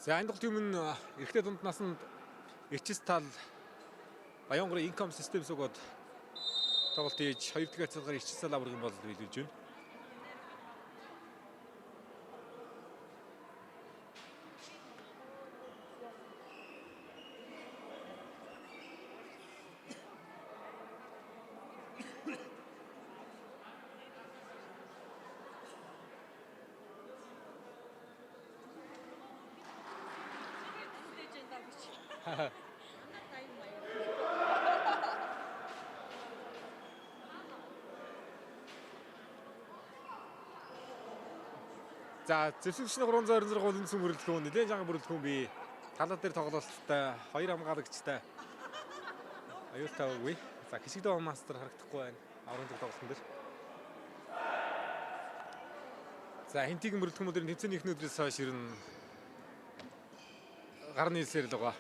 За энэ тоглолтын өмнө эрэгтэй дунд насанд Эрчис тал Баянгарын Income Systems өгөөд тоглолт хийж хоёр дахь харьцалгаар Эрчис тал аврагын болол биелүүлж байна. За зэвсэгчний 326 үндсэн бүрэлдэхүүн нэлээд жанган бүрэлдэхүүн бий. Талаа дээр тоглолттой хоёр хамгаалагчтай. Аюултай үгүй. За хишигдээ мастер харагдахгүй байна. Аврагын дээр тоглолтын дээр. За хинтиг бүрэлдэхүүн дээр тэмцээний эхний өдрөөс хойш ер нь гар нийлсээр л байгаа.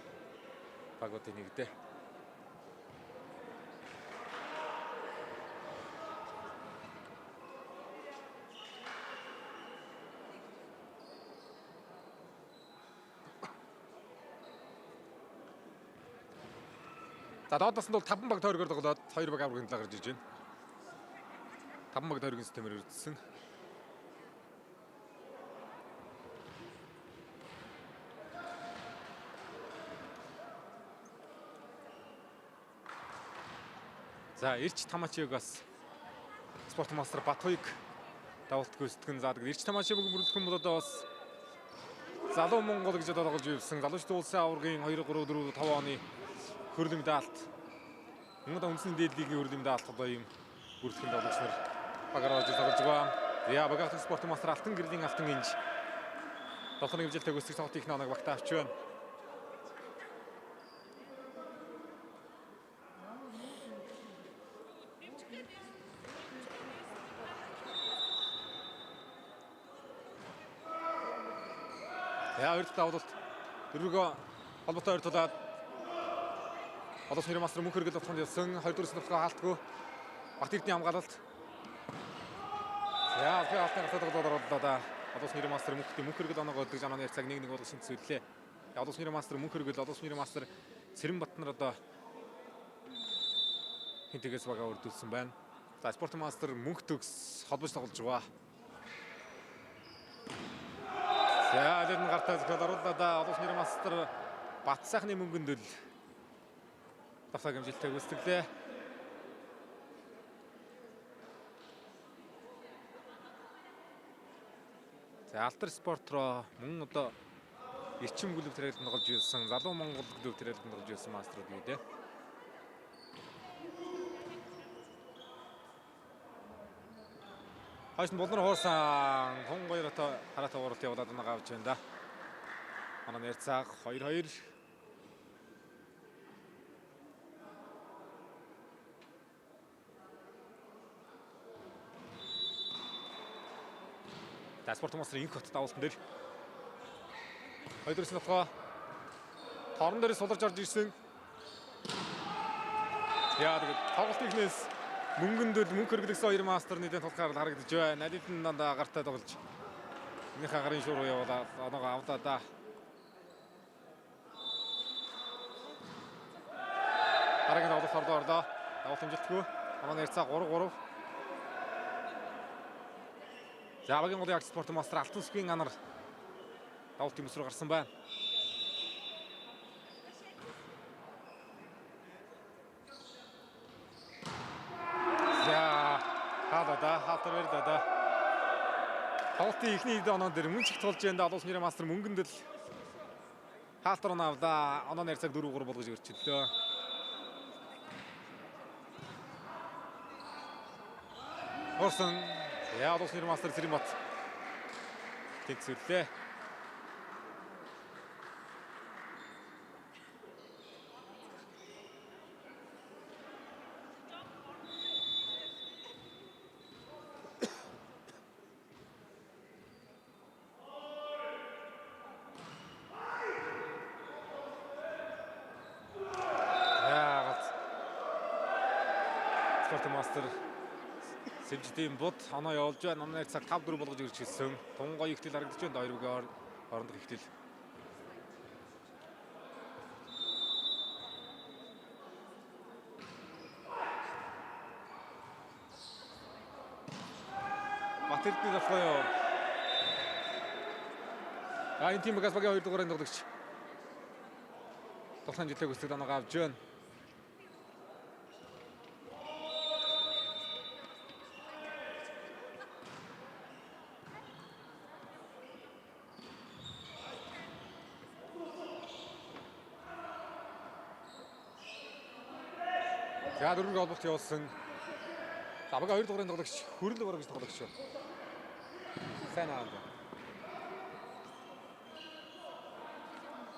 Багуудын нэгдээ. За доод насанд бол 5 баг тойргоор тоглоод 2 баг аврагын талаар гарч иж байна. 5 баг тойргийн системээр үргэлжлсэн. За Ирч Тамачиг бас спорт мастер Батуйг давалт гүйцэтгэн заадаг. Ирч Тамачиг бүрэлдэхүүн бол одоо бас залуу Монгол гэж одоо тоглож ирсэн. Залуучдын улсын аваргын 2 3 4 5 оны хөрөлмөд даалт. Монгол үндэсний дээд лигийн хөрөлмөд даалт одоо ийм бүрэлдэхүүн тоглогч нар багаар орж тоглож байгаа. За багаах спорт мастер Алтан гэрлийн Алтан инж. Долхны хэмжээлтэй гүйцэтгэх тоглолтын ихний оног багтаа авч байна. За хоёр дахь давлалт дөрвөгөө холбоотой хоёр тулаад Олон нэр мастер мөнх хөргөл утганд явсан. 2 дөрөв тоглохоо хаалтгүй. Бат Эрдэнэ хамгаалалт. За албан алтны гацаа тоглоод оруулаа да. Олон нэр мастер мөнхтэй мөнх хөргөл оноогоо өдөг жамааны цаг 1-1 болгож шинцүүллээ. Олон нэр мастер мөнх хөргөл олон нэр мастер Цэрэн Батнар одоо хинтгээс бага өрдүүлсэн байна. За спорт мастер мөнх төгс холбож тоглож байгаа. За алин гартаа зөвхөн оруулаа да. Олон нэр мастер Бат сайхны мөнгөндөл давтаа гэмжилтэй гүйцэтгэлээ. За Алтар спорт руу мөн одоо Эрчим клуб тэрэлтэнд тоглож ирсэн, Залуу Монгол клуб тэрэлтэнд тоглож ирсэн мастерууд бий дээ. Хойш нь булнар хуурсан тун гоё рото хараатай ууралт явуулаад оноо авч байна да. Манай нэрцаах 2-2. За спорт мастер инх хотод давуулсан дээр. Хоёр дөрөс нөхөө. Торон дээр суларч орж ирсэн. Яа тэгээд тоглолт ихнээс мөнгөндөл мөнгө хөргөлөгсөн хоёр мастер нэгэн тулахаар харагдаж байна. Аль хэдийн дандаа гартай тоглож. Энийхээ гарын шууруу явуулаад оноогоо авлаа да. Дараагийн тоглолт ордоо орлоо. Давалт хэмжилтгүй. Манай ярцаа 3-3. За багийн голын агч спорт мастер Алтан сүхийн анар давалт юмс руу гарсан байна. За хаалаа да хаалтар барь да. Тоглолтын эхний хэд оноо дээр мөн ч их тулж байна. Олон нэрийн мастер мөнгөндөл хаалтар оноо авлаа. Онооны ярцааг 4-3 болгож өрчлөлөө. Орсон. За олон нэр мастер Цэрэн бат тэнцвэрлээ. За гац. Спорт мастер Сэвжидийн бод оноо явуулж байна. Онооны цаг 5-4 болгож ирж гисэн. Тун гоё ихтэл харагдаж байна. Хоёр бүгийн хоорондох ихтэл. Бат Эрдэнэ тоглоо юу? За энэ тийм багаас багийн 2 дугаар тоглогч. Тоглоом жилээ гүйцэтгэл оноогоо авч байна. За дөрвөн голболт явуулсан. За багийн 2 дугаарын тоглогч Хөрөл бор гэж тоглогч шүү. Сайн аа.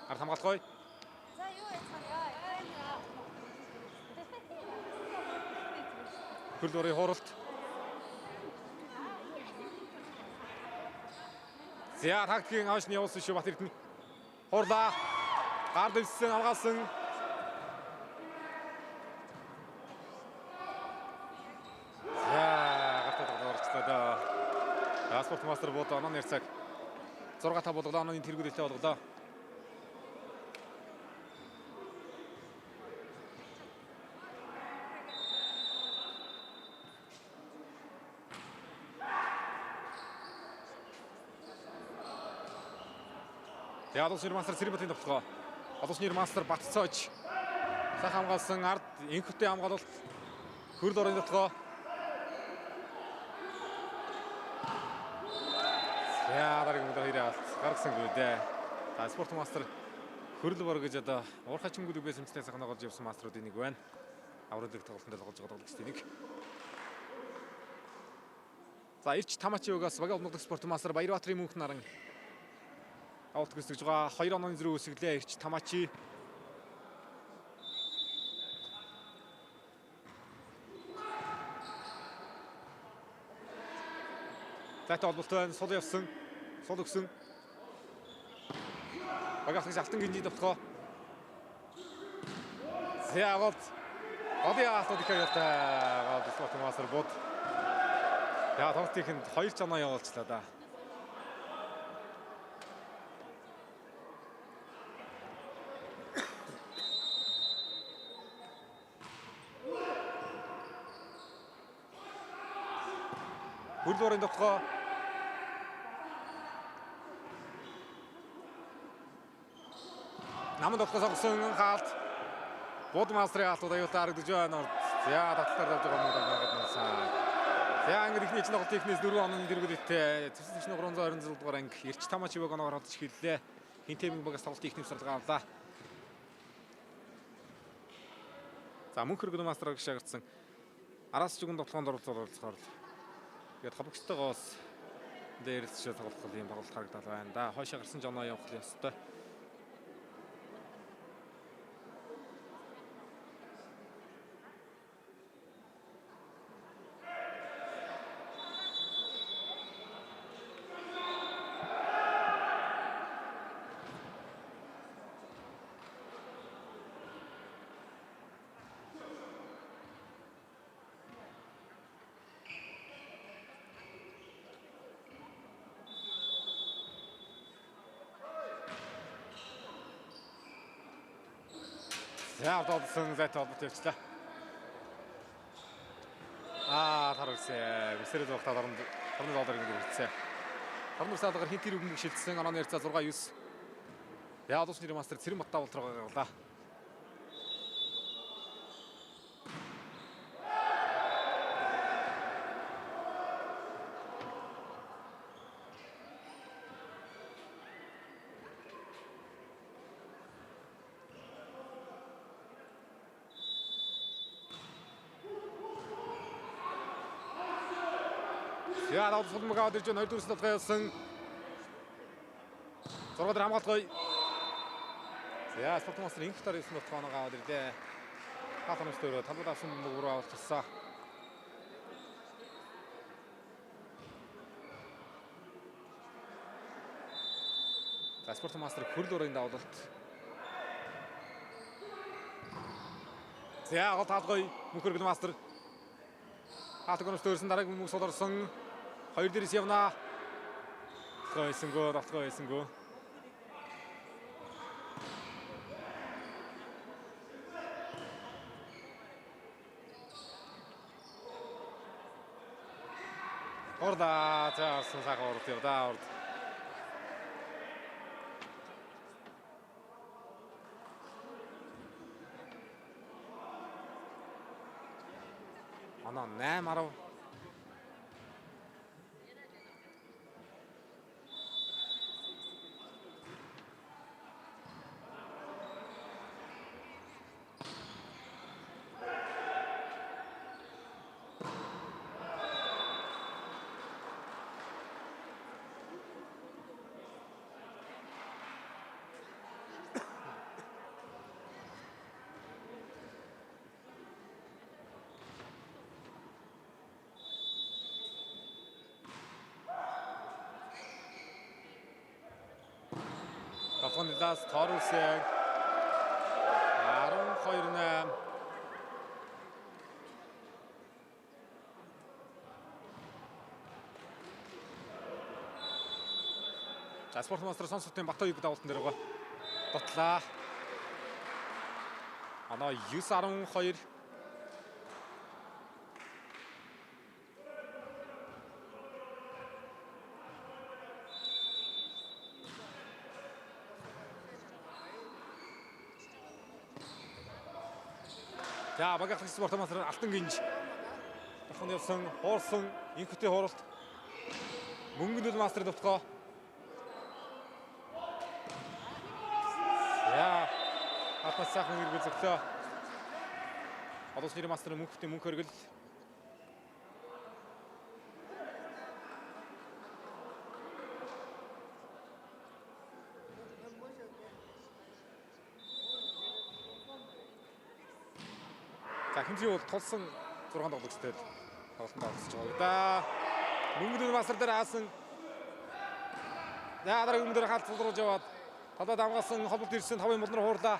Ард хамгаалах гоё. За юу яцгаая. Хөрөл борын хууралт. За тактикийн авч нь явуулсан шүү Бат Эрдэнэ. Хуурлаа. Гар дэвссэн хамгаалсан. За гартаа тоглож орчлоо доо. За спорт мастер бод оноо нэрцэг 6-5 болголоо онооны тэргүүд хэлтэй болголоо. Тэгээ Олон улсын мастер Цэрэнбатын тоглогоо. Олон улсын мастер Батцоож сайхан хамгаалсан ард инхүтэй хамгаалалт хөрөл орны тоглогоо. За дараагийн мөдөр хоёрын алт гаргасангүй дээ. За спорт мастер хөрөл бор гэж одоо уурхай чимгүүд үгээс хэмжлээ сайхан тоглож явсан мастеруудын нэг байна. Авралыг тоглолтод тоглож байгаа тоглогчдын нэг. За Ирч Тамачи угаас багийн өмнөд спорт мастер Баярбаатарын мөнх наран авалт гүйцэтгэж байгаа 2 онооны зэрэг үсгэлээ Ирч Тамачи. Зайтай холболтой байна. Сул явсан. Сул өгсөн. Багийн ахлагч Алтан гинжийн довтолгоо. За голд. Голын хаалтууд их аюултай. Гол спорт мастер бод. Я тоглолтын хоёр ч оноо явуулчлаа да. Хөрөл уурын довтолгоо. Наман довтолгоо сонгосон хаалт. Бод мастрын хаалтууд аюултай харагдаж байна. За таталтаар давж байгаа юм байгаад насан. За ингээд ихний чинь тоглолтын ихнээс 4 онооны дэргүүдтэй зэвсэн зэвсэн 326 дугаар анги Ирч Тамач ивэг оноогоор холдож эхэллээ. Хинтэмэг багаас тоглолтын ихний сурлагаа авлаа. За мөнх хөргөн мастер гэж шагарсан. Араас чүгэн тоглоонд оролцохоор л. Тэгээд холбогчтойгоо бас дээрэлцэж тоглох юм тоглолт харагдал байна да. Хойшоо гарсан жоноо явах ёстой. За авдуулсан зайтай холболт явчлаа. Аа тарвсан. Бисэрээ зугтаа орнд орны доллар нэг ирсэн. Орны саалгаар хин тэр үгмэг шилжсэн. Онооны ярцаа 6-9. Яа улс нэр мастер Цэрэн Баттаа болт руу гарлаа. Яа давд сулмаг аваад ирж байна. 2 дөрөв толгой явсан. 6 дээр хамгаалт гоё. За спорт мастер инх таар 9 дотгоо оноогоо аваад ирлээ. Хаалт оновчтой өрөө талбад авсан бөмбөг рүү авалцсан. За спорт мастер хөрөл урын давлалт. За гол таалгой мөнхөргөл мастер. Хаалт оновчтой өрсөн дараагийн бөмбөг сул орсон. Хоёр дээрээс явна. Толгой байсан байсангүй. Хурда за орсон сайхан урд явдаа урд. Оноо 8-10. Долгоны талаас Торуулсан 12-8. За спорт мастер сонсогдсон Батоёг давалтан дээр байгаа. Дотлаа. Оноо 9-12. За багийн спорт мастер Алтан гинж. Дахин явсан, хуурсан, инхүтийн хууралт. Мөнгөндөл мастер довтгоо. За Алтан сайхан эргэл зөвлөө. Олон улсын мастер мөнхтэй мөнх өргөл. За хэмжээ бол тулсан 6 тоглогчтой тоглолтод оролцож байгаа. Да. Мөнгөдөл мастер дээр аасан. За дараагийн өмнө дээр хаалт цулруулж яваад талаад амгаасан холболт ирсэн 5-ын булнар хуурлаа.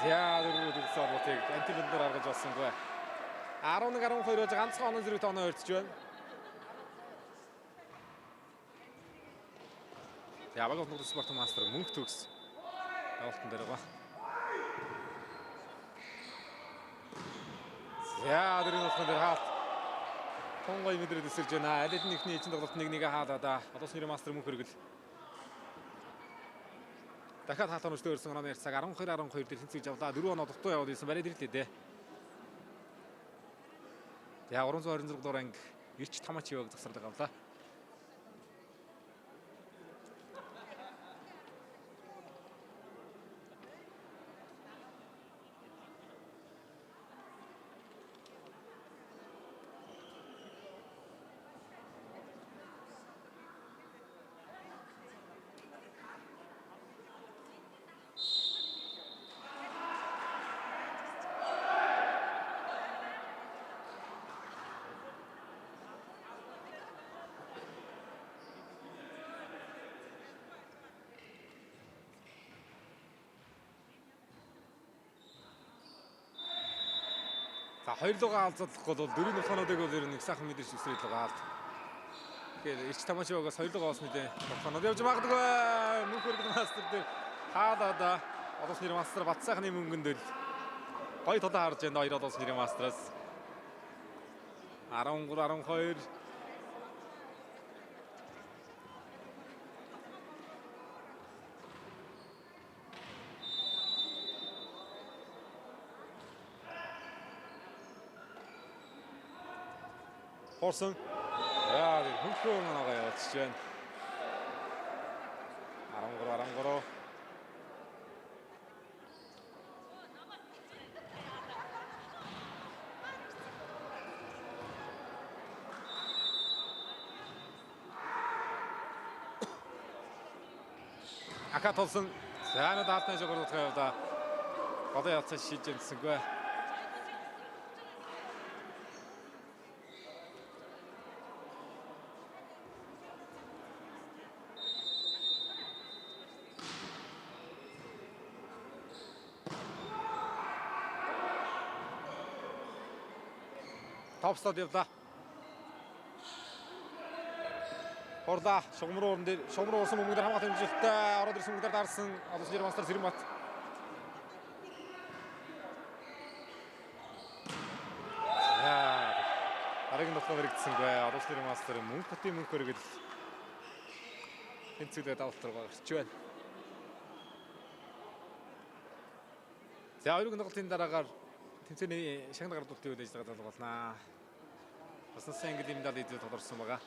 За дөрөв дөрөв холболтыг антибэлдэр гаргаж болсонгүй. 11-12 байж ганцхан оноо зэрэгт оноо өртөж байна. За баг нугас спорт мастер мөнх төгс давалтан дээр байгаа. За дөрөв нутгийн дээр хаалт. Тун гоё мэдрээд эсэрж байна. Аль хэдийн ихний эзэн тоглолт нэг нэгэ хаалаа да. Олон улсын мастер мөнх өргөл. Дахиад хаалт онцлог өрсөн онооны ярьцааг 12-12 дээр тэнцвэж авлаа. 4 оноо дутуу яваад ирсэн. Бариад ирлээ дээ. За 326 дугаар анги Ирч Тамачиваг завсарлага авлаа. За хоёр лугаа алзадлахгүй бол дөрөв нутгаануудыг бол ер нь их сайхан мэдэрч үсрээд лугаа алд. Тэгэхээр Ирч Тамачивагаас хоёр лугаа олсон нэлээ нутгаанууд явж магадгүй. Мөнх өргөн мастер дээр хаалаа да. Олон улсын мастер Бат сайхны мөнгөнд л гоё толоо харж байна хоёр олон улсын мастераас. 13 12. Хорсон. Яа, хөнгөө манайгаа явуулчих байна. 13 13. Ака толсон. За нэг даалтны жогор утгаа явда. Одоо ялцаа шийдэж юмсангүй. Топстод явлаа. Хурлаа шугам руу уран дээр шугам руу урсан бөмбөг дээр хамгаалах хэмжилттэй ороод ирсэн бөмбөг дээр дарсан олон нэр мастер Сэрэнбат. За дараагийн тоглоом хэрэгдсэнгүй. Олон нэр мастер мөнх хотын мөнх өргөл тэнцвэрээ давалт руу гарч байна. За хоёрын тоглолтын дараагаар тэмцээний шагнал гардуултын үйл ажиллагаа толгуулнаа. Бас насан англи медаль эзэд тодорсон байгаа.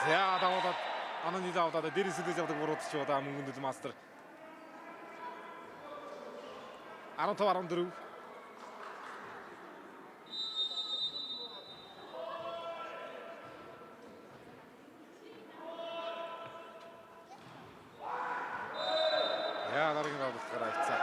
За даваад ананы даваад дээрээс үдэж авдаг буруудч удаа мөнгөнд мастер 15 14. Яа дараагийн давуулт гараа ицаа.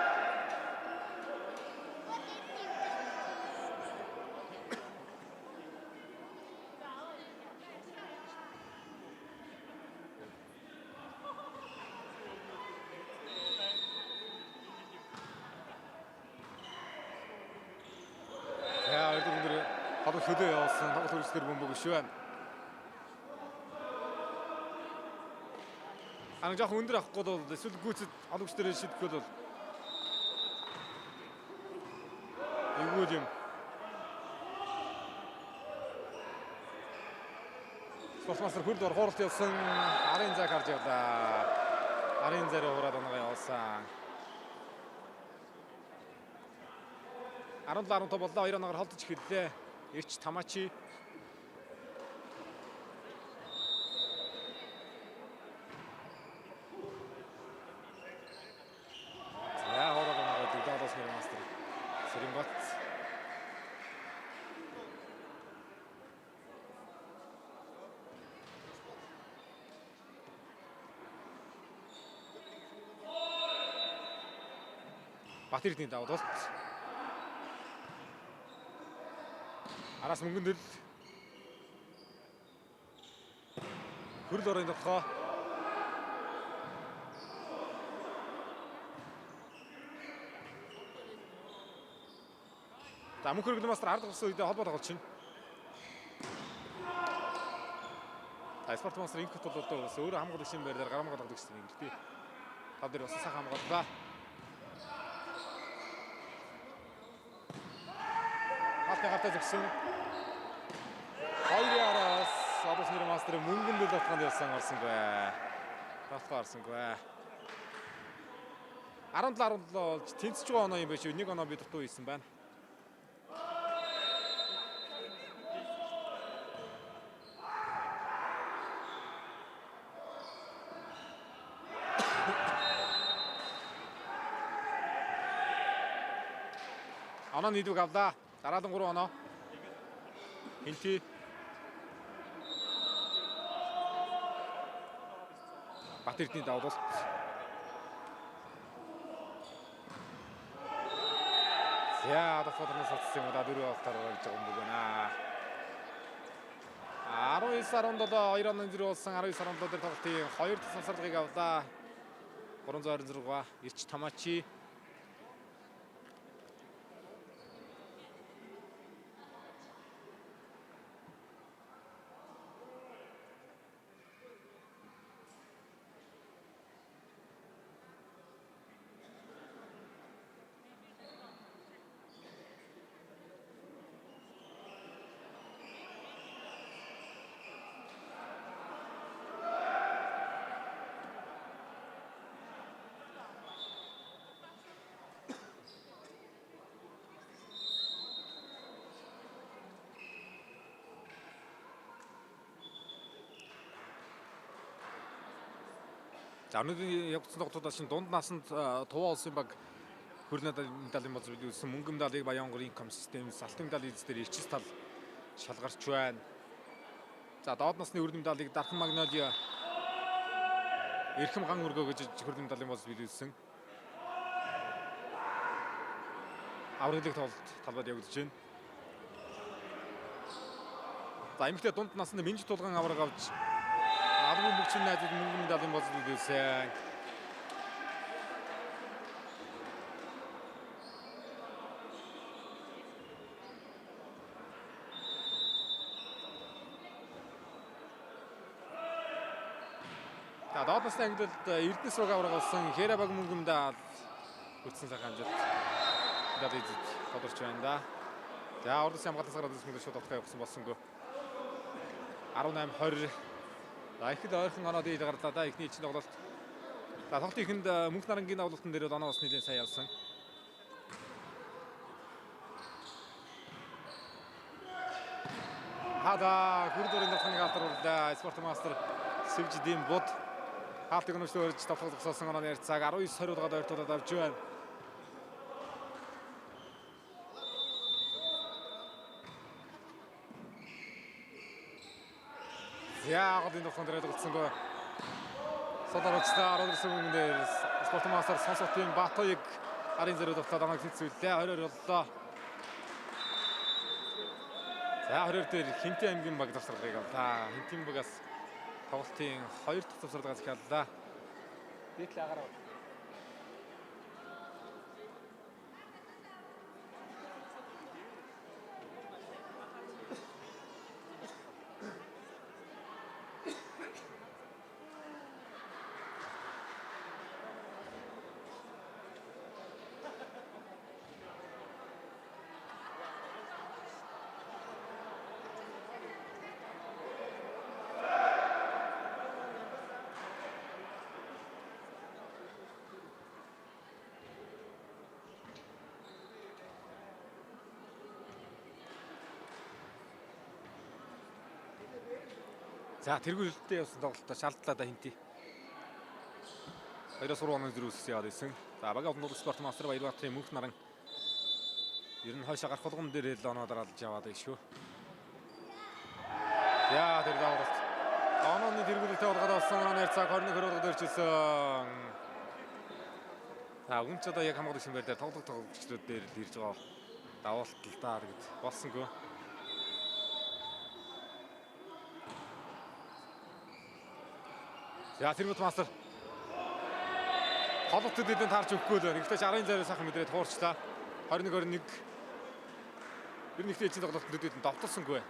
За хоёр дахь өндөр тоглолт хөдөө явуулсан. Тоглолт үргэлжлэхээр бөмбөг өшөө байна. Анаг жоохон өндөр авахгүй бол эсвэл гүйцэд оологч дээр шидэхгүй бол эвгүй юм. Спортмастер хөрд ор хууралт явсан. Арын зайг харж явлаа. Арын зайруу хураад онгоо явуулсан. 17 15 боллоо. 2 оноогоор холдож эхэллээ. Ирч Тамачи. За хоороо онгоо дэгдэлээс нэр мастер Сэрэнбат. Бат Эрдэнэ давуулалт. Араас мөнгөнд л хөрөл орын дотгоо. За мөнх хөргөл мастер ард гарсан үедээ холбоо тоглож байна. За спорт мастер инх бол одоо бас өөрөө хамгаалагчийн байр дээр гар хамгаалагч гэсэн юм л тий. Тав дээр бас сайхан хамгааллаа. Хаалтны гартаа зөксөн. Хоёрын араас Одос нэр мастер мөнгөн дэл отгонд явсан орсонгүй. Тоглохоо орсонгүй. 17 17 болж тэнцэж байгаа оноо юм биш үү? Нэг оноо би дутуу хийсэн байна. Оноо нийлүүг авлаа. Дараалан 3 оноо. Хинти. Бат Эрдэнэ давуулалт. За дотоодноос цацсан юм да дөрөв автаар гэж байгаа юм байна. 19 17 2 оноо зэрэг болсон 19 17 дээр тоглолтын 2 дахь сансарлагыг авлаа. 326 Ирч Тамачи. За өнөөдрийн явагдсан тоглолтуудаас чинь дунд насанд Туваа улсын баг хөрөл медалийн боз биелүүлсэн мөнгөн медалийг Баянгор Income System алтан медаль эзэдээр Ирчис тал шалгарч байна. За доод насны хөрөл медалийг Дархан Магнолиа Эрхэм ган өргөө гэж хөрөл медалийн боз биелүүлсэн. Авралыг тоглолт талбайд явагдаж байна. За эмэгтэй дунд насны Минж тулган авраг авч Албан бөмбөгчийн найзууд мөнгөн медалийн боз биелүүлсэн. За доод насны ангилалд Эрдэнэс рүү авраг болсон Хера баг мөнгөмдөө хүртсэн сайхан амжилт. Медаль эзэд тодорч байна да. За урдас хамгаалсан гараад ирсэн шууд отгоо явсан болсонгүй. 18-20. За их л ойрхон оноод ил гарлаа да. Эхний чинь тоглолт. За тоглолтын эхэнд мөнх нарангийн давлалтан дээр бол оноо бас нэлээд сайн явсан. Хада хүрдүрийн давхныг алдарууллаа. Спорт мастер Сэвжидийн бод хаалтыг өнөшлөө өрж давхлах зогсоосон онооны ярилцааг 19-20 удаад ойртуулаад авч байна. За голын давхлан дээр тоглолцсонгүй. Содарчтай 19 өмнө дээр спорт мастер Сонсотын Батоёг гарын зэрэг давхлаад оноог тэнцвүүллээ. 20-20 боллоо. За 22 дээр Хинтээ аймгийн баг завсарлагыг авлаа. Хинтийн багаас тоглолтын 2 дахь завсарлагаа захиаллаа. Дээдл агаар. За тэргүүлэлтээ явсан тоглолтоо шалдлаа да Хинти. 2-3 оноо зэрүүссэн яваад исэн. За багийн олон спорт мастер Баярбаатарын мөнх наран ер нь хойшоо гарах болгон дээр л оноо дараалж яваад байна шүү. За тэр тоглолт. Онооны тэргүүлэлтээ болгоод авсан онооны цаг 21 20 удаад ирчихсэн. За үн ч одоо яг хамгаалагч юм байр дээр тоглох тоглогчдод дээр л ирж байгаа даваалт л даа гэд болсонгүй. За тэргүүт мастер холбогдод эдэн таарч өгөхгүй л байна. Гэхдээ 60 зайраа сайхан мэдрээд хуурчлаа. 21-21. Ер нь ихтэй эцсийн тоглолтод эдэн довтолсонгүй.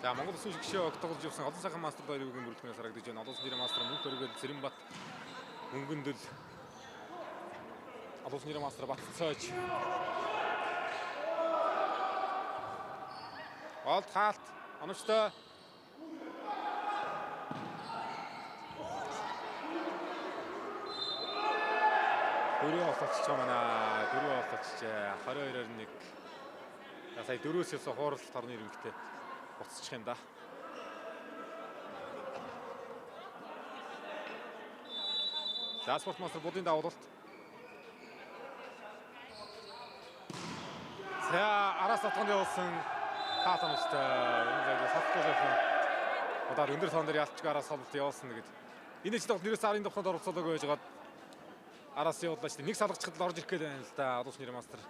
За Монгол Улсын шигшээ огт тоглож явсан олон сайхан мастер хоёрын бүрэлдэхүүнээс харагдаж байна. Олон улсын нэрийн мастер Мөнх Өргөл Цэрэнбат Мөнгөндөл олон улсын нэрийн мастер Батцойж. Олд хаалт оновчтой. Дөрөв олцож байгаа манай. Дөрөв олцожээ. 22-1. За сая дөрөөс явсан хууралт орны ирмэгтэй буцчих юм да. За спорт мастер будын давуулалт. За араас татганд явуулсан хаалт оновчтой. Энэ зэрэг сатгүй жоохон удаар өндөр тоон дээр ялчгүй араас холболт явуулсан гэд. Энэ ч тоглолт нэрээс арын давханд оролцоолоогүй байжгаад араас явууллаа шүү дээ. Нэг салгачихад л орж ирэх гээд байна л да. Олон нэр мастер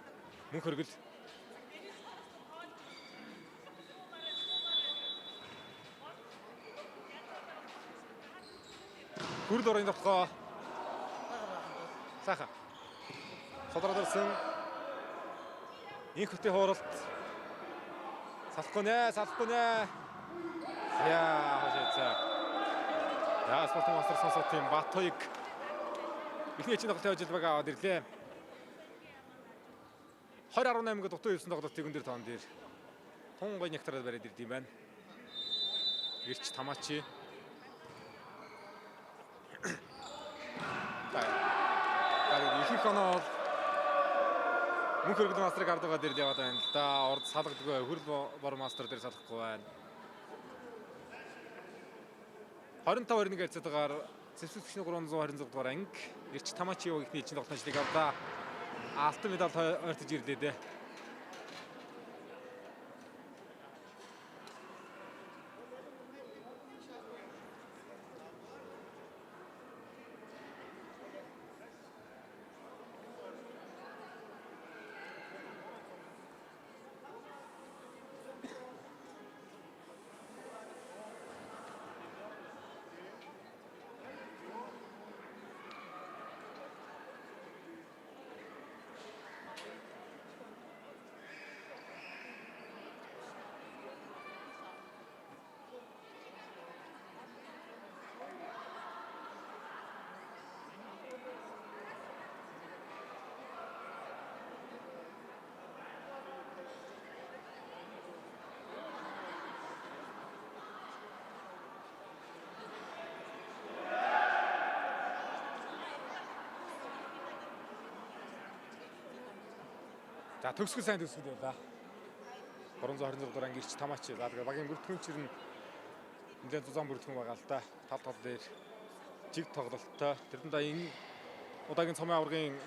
мөнх хөргөл. Хүрд орын давтгаа. Сайхан. Содроод ирсэн. Инх хөтийн хууралт. Салахгүй нэ, салахгүй нэ. Яа, хашаа. За, спорт мастер сонсоотын Батоёг эхний чинь тоглолтын ажил баг аваад ирлээ. 20.18 гээд дутуу явсан тоглолтыг өндөр тоон дээр тун гой нектараар бариад ирд юм байна. Ирч Тамачи. За. Ихэнх оноо бол мөнх хөргөл мастрыг ардгаа дээр яваад байна л да. Урд салгадгүй, хөрөл бор мастер дээр салахгүй байна. 25-21 харьцаатайгаар Зэвсэг түвшний 326 дугаар анги Ирч Тамачи юу ихний чинь тоглолтын ажлыг авлаа. Алтан медаль ойртож ирлээ дээ. За төгсгөл сайн төгсгөл байлаа. 326 дугаар анги Ирч Тамаачи. За тэгээ багийн бүртгэгчэр нь нэлээд зузаан бүртгэн байгаа л да. Тал тал дээр жиг тоглолттой. Тэр дундаа энэ удаагийн цомын аваргын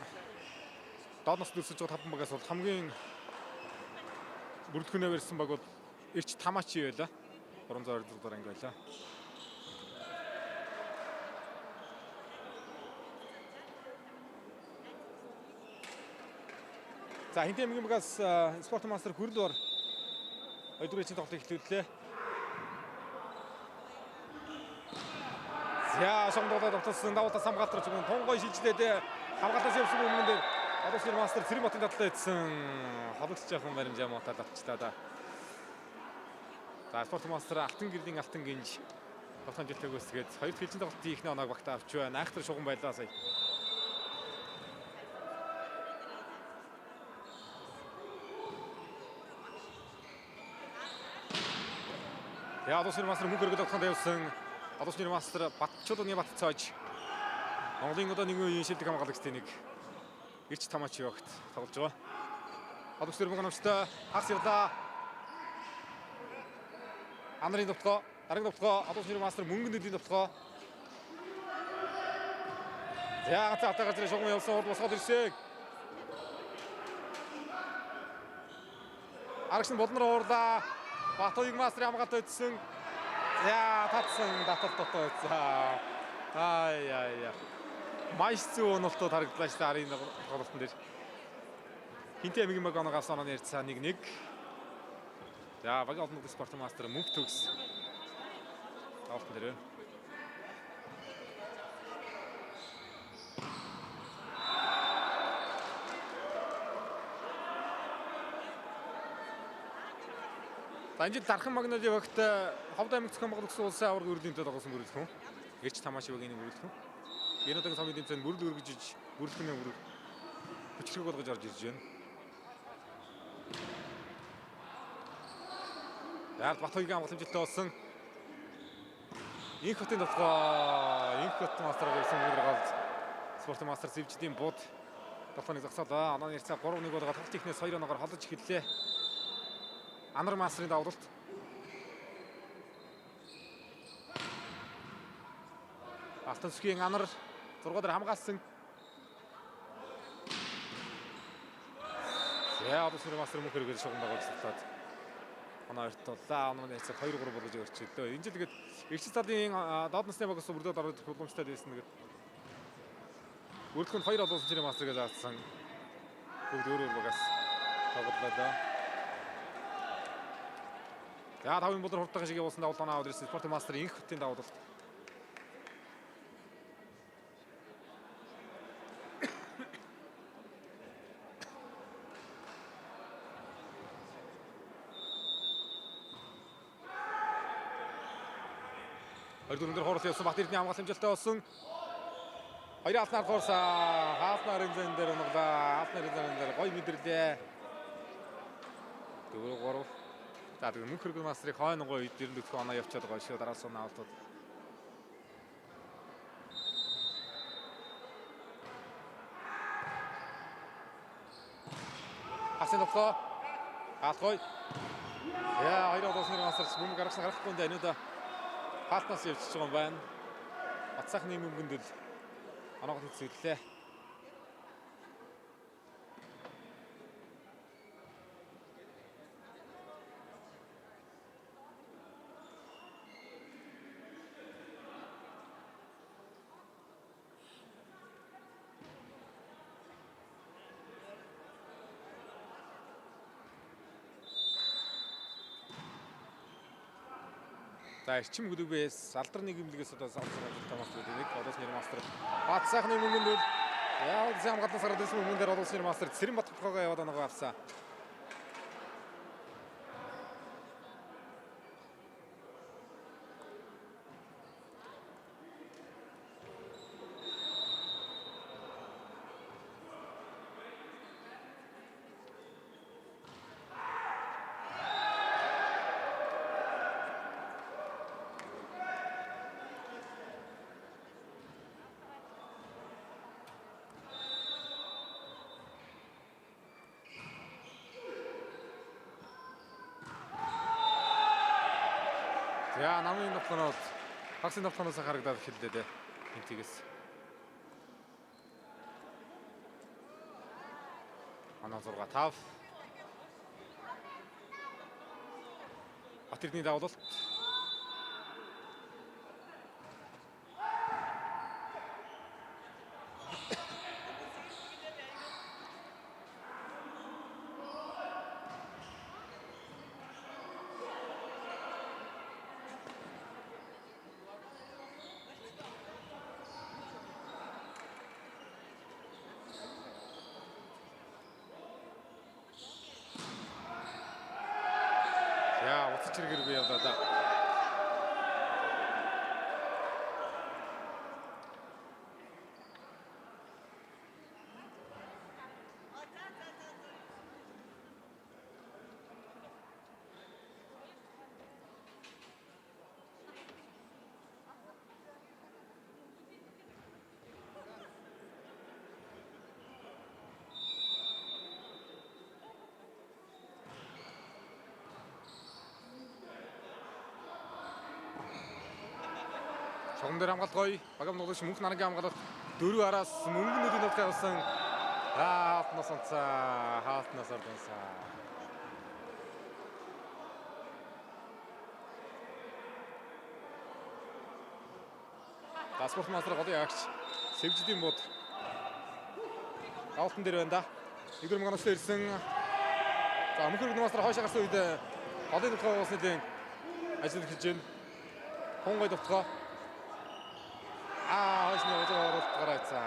доод наснд өсөж байгаа таван багаас бол хамгийн бүртгэнээ барьсан баг бол Ирч Тамаачи байлаа. 326 дугаар анги байлаа. За Хинтээ аймгийн багаас спорт мастер Хүрэл бор хоёрдугаар ээлжийн тоглолтыг эхлүүллээ. За шонгодоо довтолсон давуултаас хамгаалт руу зүгэн тунгой шилжлээ дээ. Хамгаалтаас явсан өмнө дээр Олон мастер Цэрэн Батын дадлаа идсэн. Хологч жаахан баримжаа муутаад авчлаа да. За спорт мастер Алтан гэрлийн Алтан гинж тоглоом жилтэйг үсгээд хоёр дахь ээлжийн тоглолтын ихний оноог багтаа авч байна. Айхтар шугам байлаа сая. Я Олон мастер мөнгө өргөд тоглоход явсан. Олон мастер Батчуулганы Батцоож Монголын одоо нэгэн үеийн шилдэг хамгаалагчдын нэг Ирч Тамаачи багт тоглож байгаа. Олон мөнгө номчтой хагас явлаа. Анарын довтлогоо, дараагийн довтлогоо, Олон мастер мөнгөн нэлийн довтлогоо. За ганцхан автаа гарч ирээ шугам явсан урд босгоод ирсэн. Арагч нь болнор уурлаа. Батуйг мастрын хамгаалт өдсөн. За татсан таталт дотоо өдсөн. Ай ай яа. Маш зөв онолтууд харагдлаа шүү дээ арын тоглолтын дээр. Хинтээ аймгийн баг оноо авсан онооны харьцаа 1-1. За багийн олон спорт мастер мөнх төгс. Тоглолтын дээр. За энэ жил Дархан Магноли багт Ховд аймаг зохион байгуулсан улсын аварга үрлийн төлөө тоглосон бүрэлдэхүүн. Ирч Тамааши багийн нэг бүрэлдэхүүн. Энэ удаагийн цомын тэмцээнд бүрэл өргөж иж бүрэлдэхүүнээ бүрэг хүчрхэг болгож орж ирж байна. Яард Батхойгийн амгалан болсон. Инх хотын толгой, Инх хот мастер гэсэн мөр голд спорт мастер Зэвждийн бууд толгойг зогсоолоо. Онооны харьцаа 3-1 болгоод тоглолт ихнээс 2 оноогоор холож эхэллээ. Анар мастрын давлалт. Алтан сүхийн Анар 6 дээр хамгаалсан. За одоо сүр мастер мөнх хэрэгэл шугам дагуулж цацлаад оноо ойртууллаа. Онооны харьцаа 2-3 болгож өрчөлөө. Энэ жил тэгээд Ирч талын доод насны багаас бүрдээд ороод ирэх боломжтой байсан. Тэгээд бүрдэх нь 2 олон улсын мастрыг заасан. Бүгд өөр өөр багаас тоглолоо доо. За тавын болор хурдтайхан шиг явуулсан давлаа аваад ирсэн спорт мастер Инх хотын давлалт. Хоёр дөрөв дээр хурал явсан Бат Эрдэнэ хамгаалал амжилттай болсон. Хоёрын алтнаар хуурсан. Хаалтнаар зэн дээр унглаа. Хаалтнаар зэн дээр гой мэдэрлээ. 4-3. За тэгээ мөнх хөргөн мастрыг хойно гой 94 оноо явчихад байгаа шүү. Дараас оноо авалтууд. Хасан довтлоо. Хаалт гой. Яа, хоёр одоос нэр масарч бөмбөг гаргасан гарахгүй юм да. Энэ удаа хаалтнаас явчихж байгаа юм байна. Батсаахны мөнгөнд л оноогод хэцүүллээ. За эрчим гүлүгээс алдар нэг имлэгээс одоо салсан ажилтаа мастер гэдэг одоос нэр мастер Бат сайхны мөнгөнд бол яа зам гаднаас гараад ирсэн мөнгөн дээр одоос нэр мастер Цэрэн Батхогоо яваад оноогоо авсан. За намын довтлоноод хагсын довтлоноос харагдаад эхэллээ дээ. Хинтигээс. Оноо 6-5. Бат Эрдэнийн давлалт. За уцаж хэрэггүй явлаа да. Шугам дээр хамгаалт гоё. Багам нуглаж мөнх нарангийн хамгаалалт дөрөв араас мөнгө нүдийн нутгаа явсан. Хаалтнаас онцаа, хаалтнаас ордонсаа. За спорт мастер голын агч Сэвжидийн бод гаалтан дээр байна да. Нэгдүгээр мөнгө ирсэн. За мөнх мастер хойш гарсан үед голын нутгаа явуулсан нэлийн ажил эхэлж байна. Хунгай довтгоо. Аа хойш нь уужгаа оруулалт гараацаа.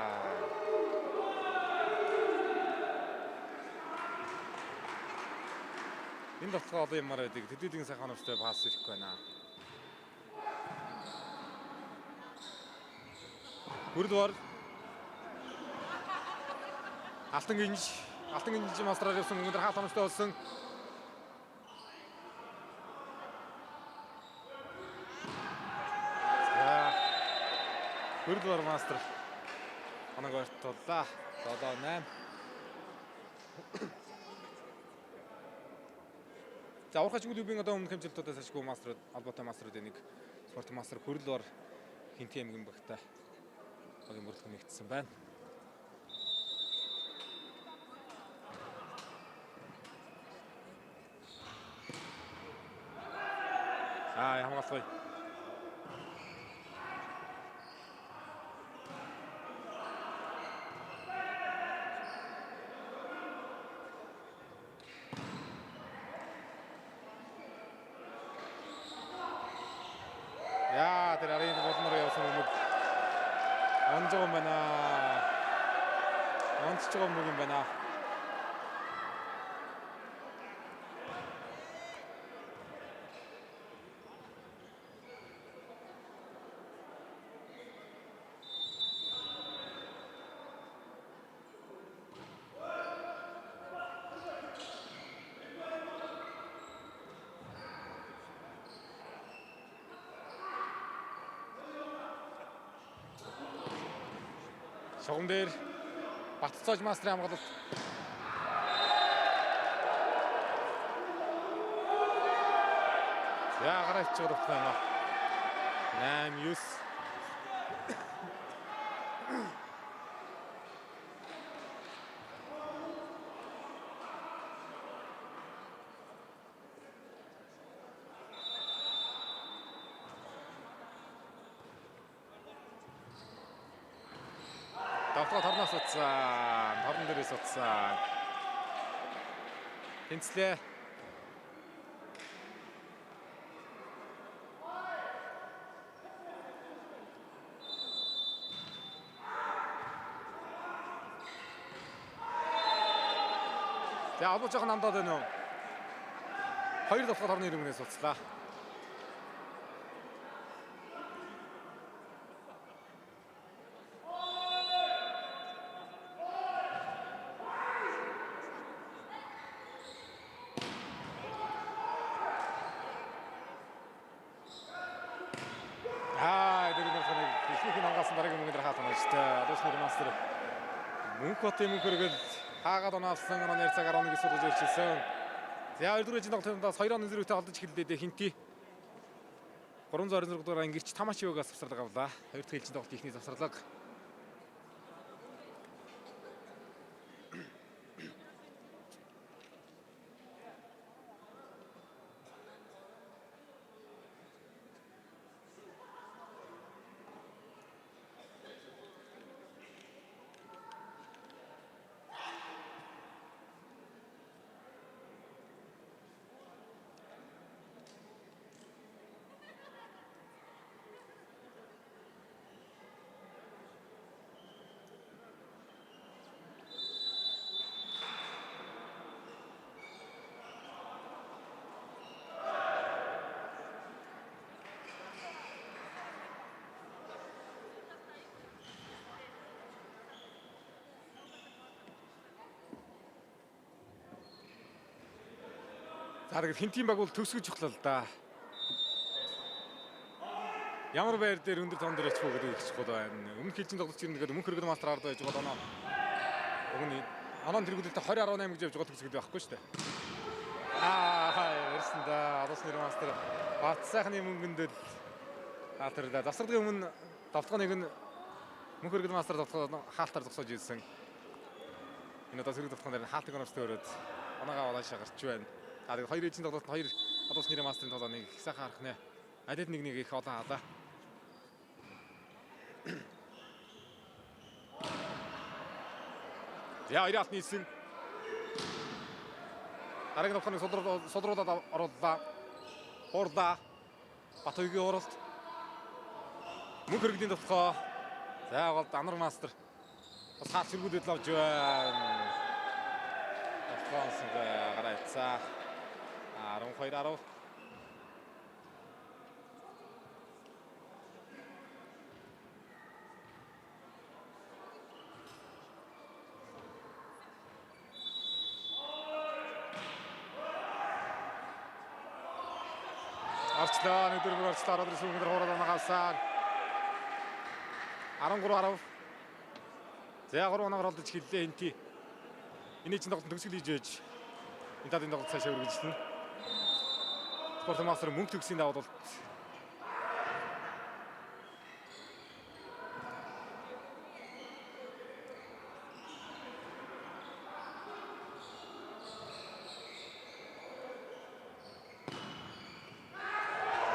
Энэ довтгоо олон юмар байдаг. Тэдүүдийн сайхан оновчтой пас ирэхгүй байна. Хүрдвар Алтан гинж, Алтан гинж мастраар явсан өндөр хаалт оновчтой болсон. За. Хүрдвар мастер оног ойртууллаа. 7-8. За урхаж клубын одоо өмнөх хэмжилтүүдээс ашгүй маструуд холбоотой маструудын нэг спорт мастер Хүрэлвар Хинти аймгийн багтай багийн мөрдлөг нэгдсэн байна. За хамгаалт гоё. Яа тэр арын болноор явсан хүмүүс онж байгаа юм байна. Онцож байгаа юм юм байна. Шугам дээр Батцоож мастрын хамгаалалт. За гараа ичж байгаа байна. 8-9. Давтгаа торноос утсан. Торн дээрээс утсан. Тэнцлээ. За албаж жоохон намдаад байна уу? Хоёр давтгаа торны ирмэгнээс уцлаа. Аа, тэр нэг ихнийх нь хамгаалсан дараагийн мөнгөнд хаалт оноочтой. Адууш нэр мастер Мөнх хотын мөнх өргөл хаагаад оноолсон онооны цаг 11 суулгаж ирчихсэн. За 2 дугаар ээжийн тоглолтод 2-0 зөрүүтэй алдаж эхэллээ дээ Хинти. 326 дугаар ангирч Тамачиогоос завсарлага авлаа. Хоёр дахь ээлжийн тоглолт ихний завсарлага. За тэгээд хинтийн баг бол төгсгөж чухлаа л да. Ямар байр дээр өндөр тон дээр очих уу гэдэг их чухал байна. Өмнөх хилжин тоглолт чинь тэгээд өмнөх хэрэгэн мастер ард байж байгаа оноо. Уг нь оноо тэргүүлэлтэ 20.18 гэж явж байгаа төгсгөл байхгүй шүү дээ. Аа ярьсан да. Алус нэр мастер Бат сайхны мөнгөнд л хаалтарлаа. Завсарлагын өмнө давталгаа нэг нь мөнх хэрэгэн мастер давталгаа хаалтаар зогсоож ирсэн. Энэ одоо сэрэг давталгаан дээр хаалтыг оновчтой өрөөд оноогоо олоошаа гарч байна. А тэгээд хоёр ээлжийн тоглолтод хоёр алус нэр мастерын тоглоо нэг их сайхан харах нэ. Алид нэг нэг их олон хаалаа. За хоёр алт нийлсэн. Дараагийн давталгааны судруудад орууллаа. Хуурлаа. Батуйгийн уралт. Мөнх хэрэгдийн давталгаа. За гол Анар мастер бас хаалт сэргүүлээд л авч байна. Давталгаа онсон гараа ицаа. 12 10. Орчлоо. Нэг дөрөв орчлоо. Ороод ирсэн өндөр хуураад оноогоосаа. 13 10. За 3 оноор олдож хэллээ энти. Эний чинь тоглолт төгсгөл хийж байж энэ талын тоглолт цаашаа үргэлжлэнэ. Спорт мастер мөнгө төгсгийн даваад бол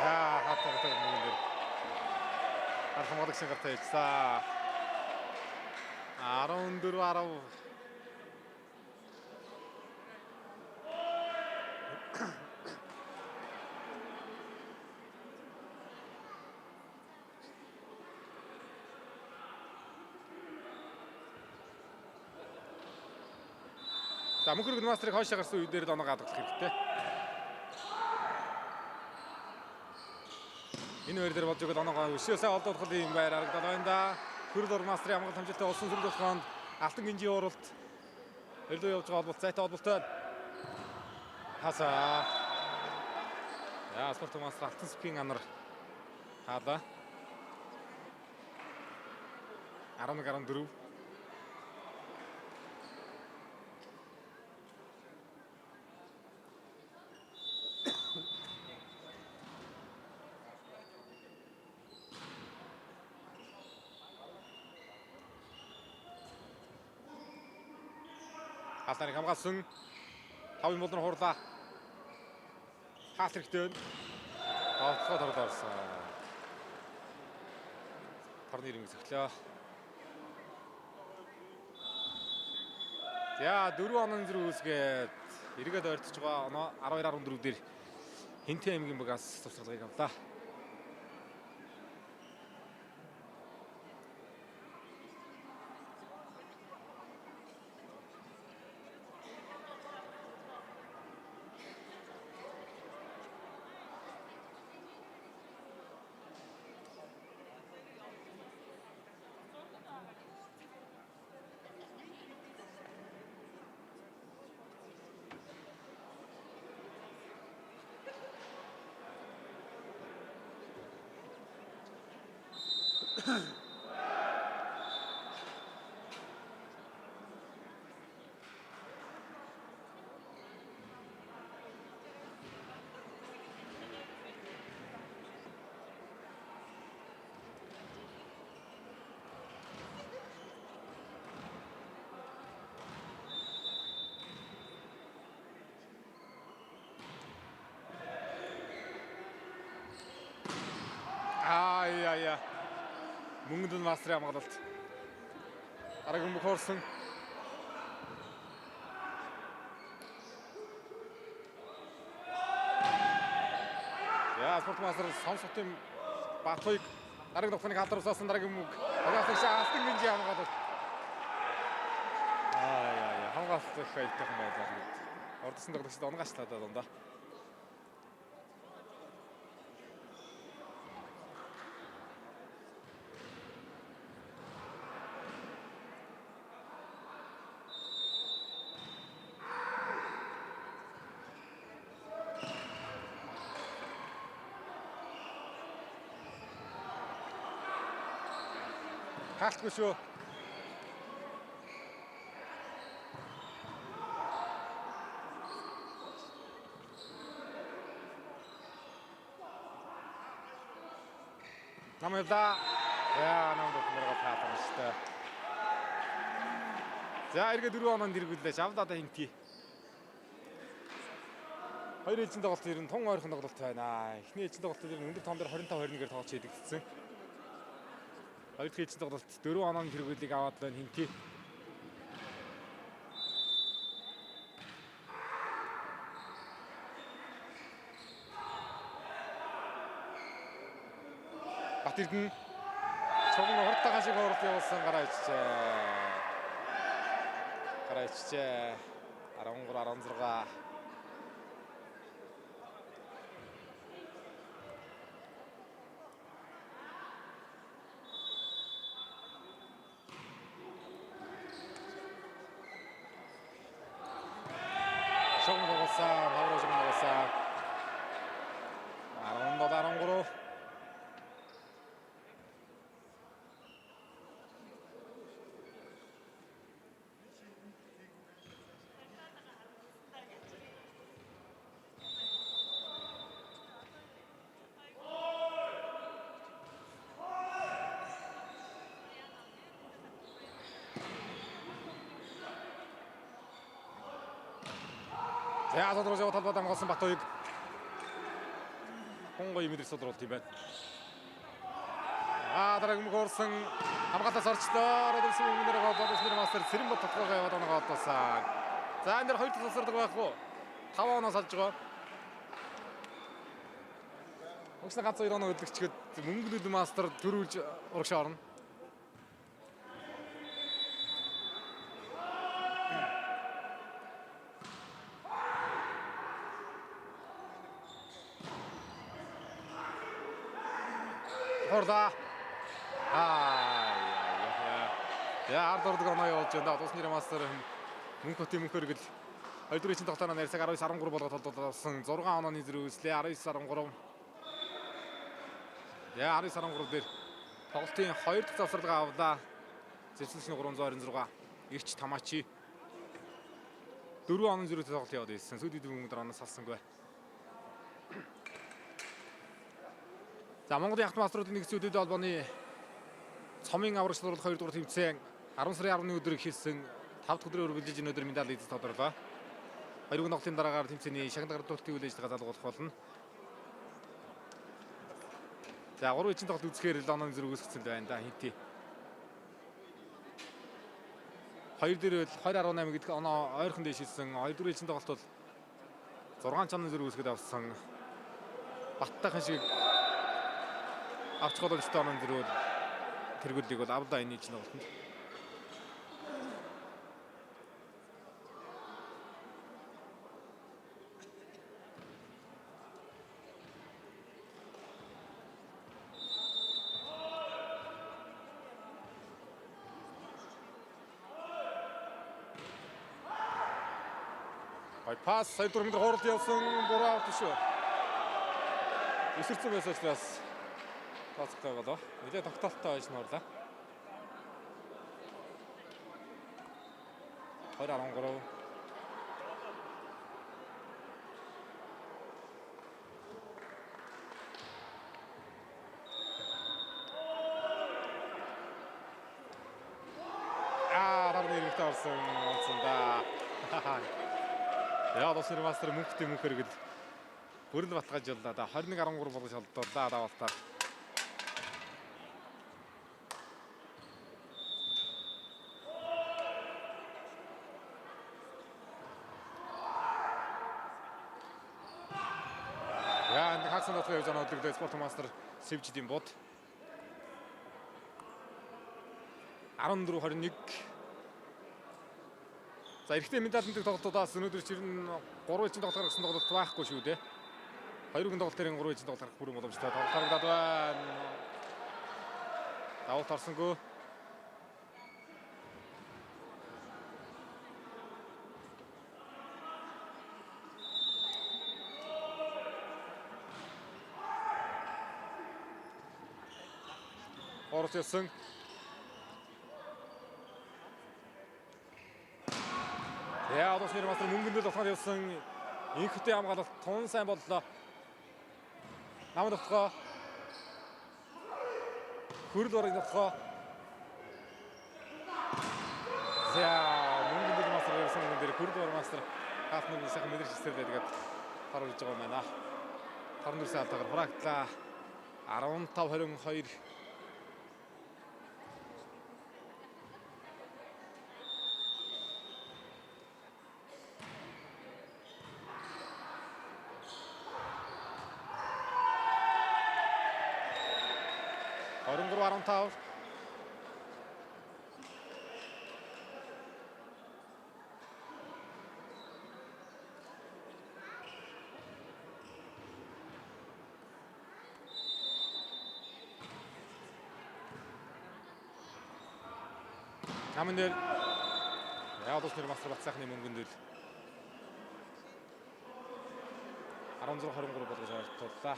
яа хатаа мөнгөн дээр гар хамгаалагчийн гартаа хийчихсэн. 14 10. За мөнх өргөн мастерыг хойшоо гарсан үе дээр л оноогоо хадгалах хэрэгтэй. Энэ хоёр дээр болж өгöd оноогоо өшөө сайн олдох юм байр харагдаад байна да. Хөрөл ор мастерын амгалт хамжилттай болсон сөрөг болохонд Алтан гинжийн уралт өрлөө явж байгаа холболт зайтай холболтой. Хасаа. Я спорт мастер Алтан спин анар хаалаа. 11 14. Хаалтарыг хамгаалсан. Тавын болон хуурлаа. Хаалт хэрэгтэй байна. Тоглохоо торд орсон. Торны ирмэг зөхлөө. За 4 онон зэрэг үүсгээд эргээд ойртож байгаа оноо 12 14 дээр Хинтээ аймгийн багаас тусгалгыг авлаа. Мөнгөнд мастрын хамгаалалт. Дараагийн мөх орсон. За спортмастер Сонсотын Батуйг дараагийн тоглохыг алдарсаасан дараагийн мөг. Тоглосон Алтан гинжи хамгаалалт. Аа яа яа хамгаалалт их аятайхан байлаа тэгээд. Ордсон тоглогчд онгаачлаа да дундаа. Хаалтгүй шүү. Нам явлаа. За нам дургал таалаа шүү дээ. За эргээ 4 оноонд эргүүллээ. Жавдаа хинти. Хоёр ээлжин тоглолт ер нь тун ойрхон тоглолт байна. Эхний ээлжин тоглолт ер нь өндөр тоон дээр 25-21-ээр тоглож хийдэгдсэн. Хоёр дахь ээлжин тоглолт 4 онооны хэрэгүүлийг аваад байна хинти. Бат Эрдэнэ чуган хурдтайхан шиг хурд явуулсан гараа ичжээ. Гараа ичжээ. 13 16. Шугам тоглосон, тавруу шугам тоглосон. 17 13. За судруу жоо талбай хамгаалсан Батуйг. Гон гоё мэдрэг судруулт юм байна. Аа дараагийн мөх орсон хамгаалаас орчлоо. Родерсон өмнөр гол Родерсон мастер Цэрэнбат тодгоогоо яваад оногоо олдсон. За энэ дэр хоёр дахь тасардаг байх уу? 5 оноос олж байгаа. Өгсөн ганц хоёр оноо хөдлөгчгöd мөнгөлөл мастер төрүүлж урагшаа орно. Хурдаа. Аа яа. Я ард ордог оноо явуулж байна. Тус нэр мастер мөнх хотын мөнхөр гэл 2 дугаар чин тоглоомоор нарьсаг 19 13 болгоод толдуулсан 6 онооны зэрэг үүслээ 19 13. Я 19 13 дээр тоглолтын 2 дахь завсарлага авлаа. Зэвсэлшний 326 Ирч Тамачи 4 онооны зэрэг тоглолт яваад ирсэн. Сүйд идэв өмнө оноос салсангүй. За Монголын ахлах маструудын нэгдсэн өдөөд холбооны цомын аврагч дурлал 2 дугаар тэмцээн 10 сарын 11 өдөр эхэлсэн 5 дахь өдрийн үргэлжлэж энэ өдөр медаль эзэд тодорлоо. Хоёрын тоглолтын дараагаар тэмцээний шагнал гардуултын үйл ажиллагаа залгуулах болно. За 3 эцсийн тоглолт үзэхээр л онооны зэрэг үүсгэсэн л байна да хинти. 2 дээр бол 20.18 гэдэг оноо ойрхон дээшилсэн. 2 дугаар эцсийн тоглолт бол 6 чонны зэрэг үүсгэд авсан. Баттайхан шиг авч боломжтой онооны зэрэг тэргүүллийг бол авлаа энэ эцсийн тоглолтод. Гой пас сая дөрөв метр хуралд явсан буруу аут шүү. Өсөрцөн байсан учраас тооцохгүй болоо. Нилээ тогтоолттой байж нуурлаа. 20-13. Аа, дарны иргэдээ орсон онцон да. Яа, Лос мастер мөнхтэй мөнхөр гэл бүрэл баталгаажууллаа да. 21-13 болгож холдууллаа даваалтаар. байна. Хагас дотор явж байгаа өдөглөө Спорт Мастер Сэвжидийн бод. 14-21. За эрэгтэй медаль мэдэх тоглолтуудаас өнөөдөр чинь 3 ээлжийн тоглолт гаргасан тоглолт байхгүй шүү дээ. Хоёр гэн тоглолт дээр 3 ээлжийн тоглолт гаргах бүрэн боломжтой. Тоглолт харагдаад байна. Давалт орсонгүй. Орос явсан. За одоо шинээр мастер мөнгөндөл болохоор явсан. Инхтэй хамгаалалт тун сайн боллоо. Нам дотгоо. Хөрөл орыг дотгоо. За мөнгөндөл мастер явсан мөнгөн дээр хөрөл ор мастер хаалт нүрийн сайхан мэдрч эсрэрлээ тэгээд харуулж байгаа юм байна. Тор нүрсэн алдаагаар хураагдлаа. 15-22. 23-15. Намын дээр Яалус нэр мастер Батсайхны мөнгөндөл 16-23 болгож ойртууллаа.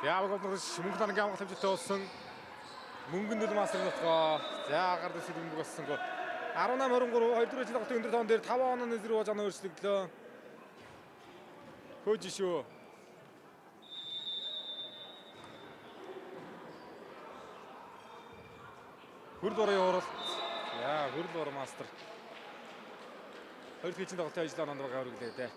Яаваг болногш мөнгө дангийн амгалт хэмжээтэй болсон. Мөнгөндөл мастер нутгаа. За гар дэсэл бөмбөг болсонгүй. 18-23 2 дугаар тоглолтын өндөр тоон дээр 5 онооны зэрэг жана өөрчлөгдлөө. Хөөж шүү. Хөрөл орын уралт. Яа, хөрөл ор мастер. Хоёр дахь тоглолтын ажил оноонд байгаа өргөлээ дээ.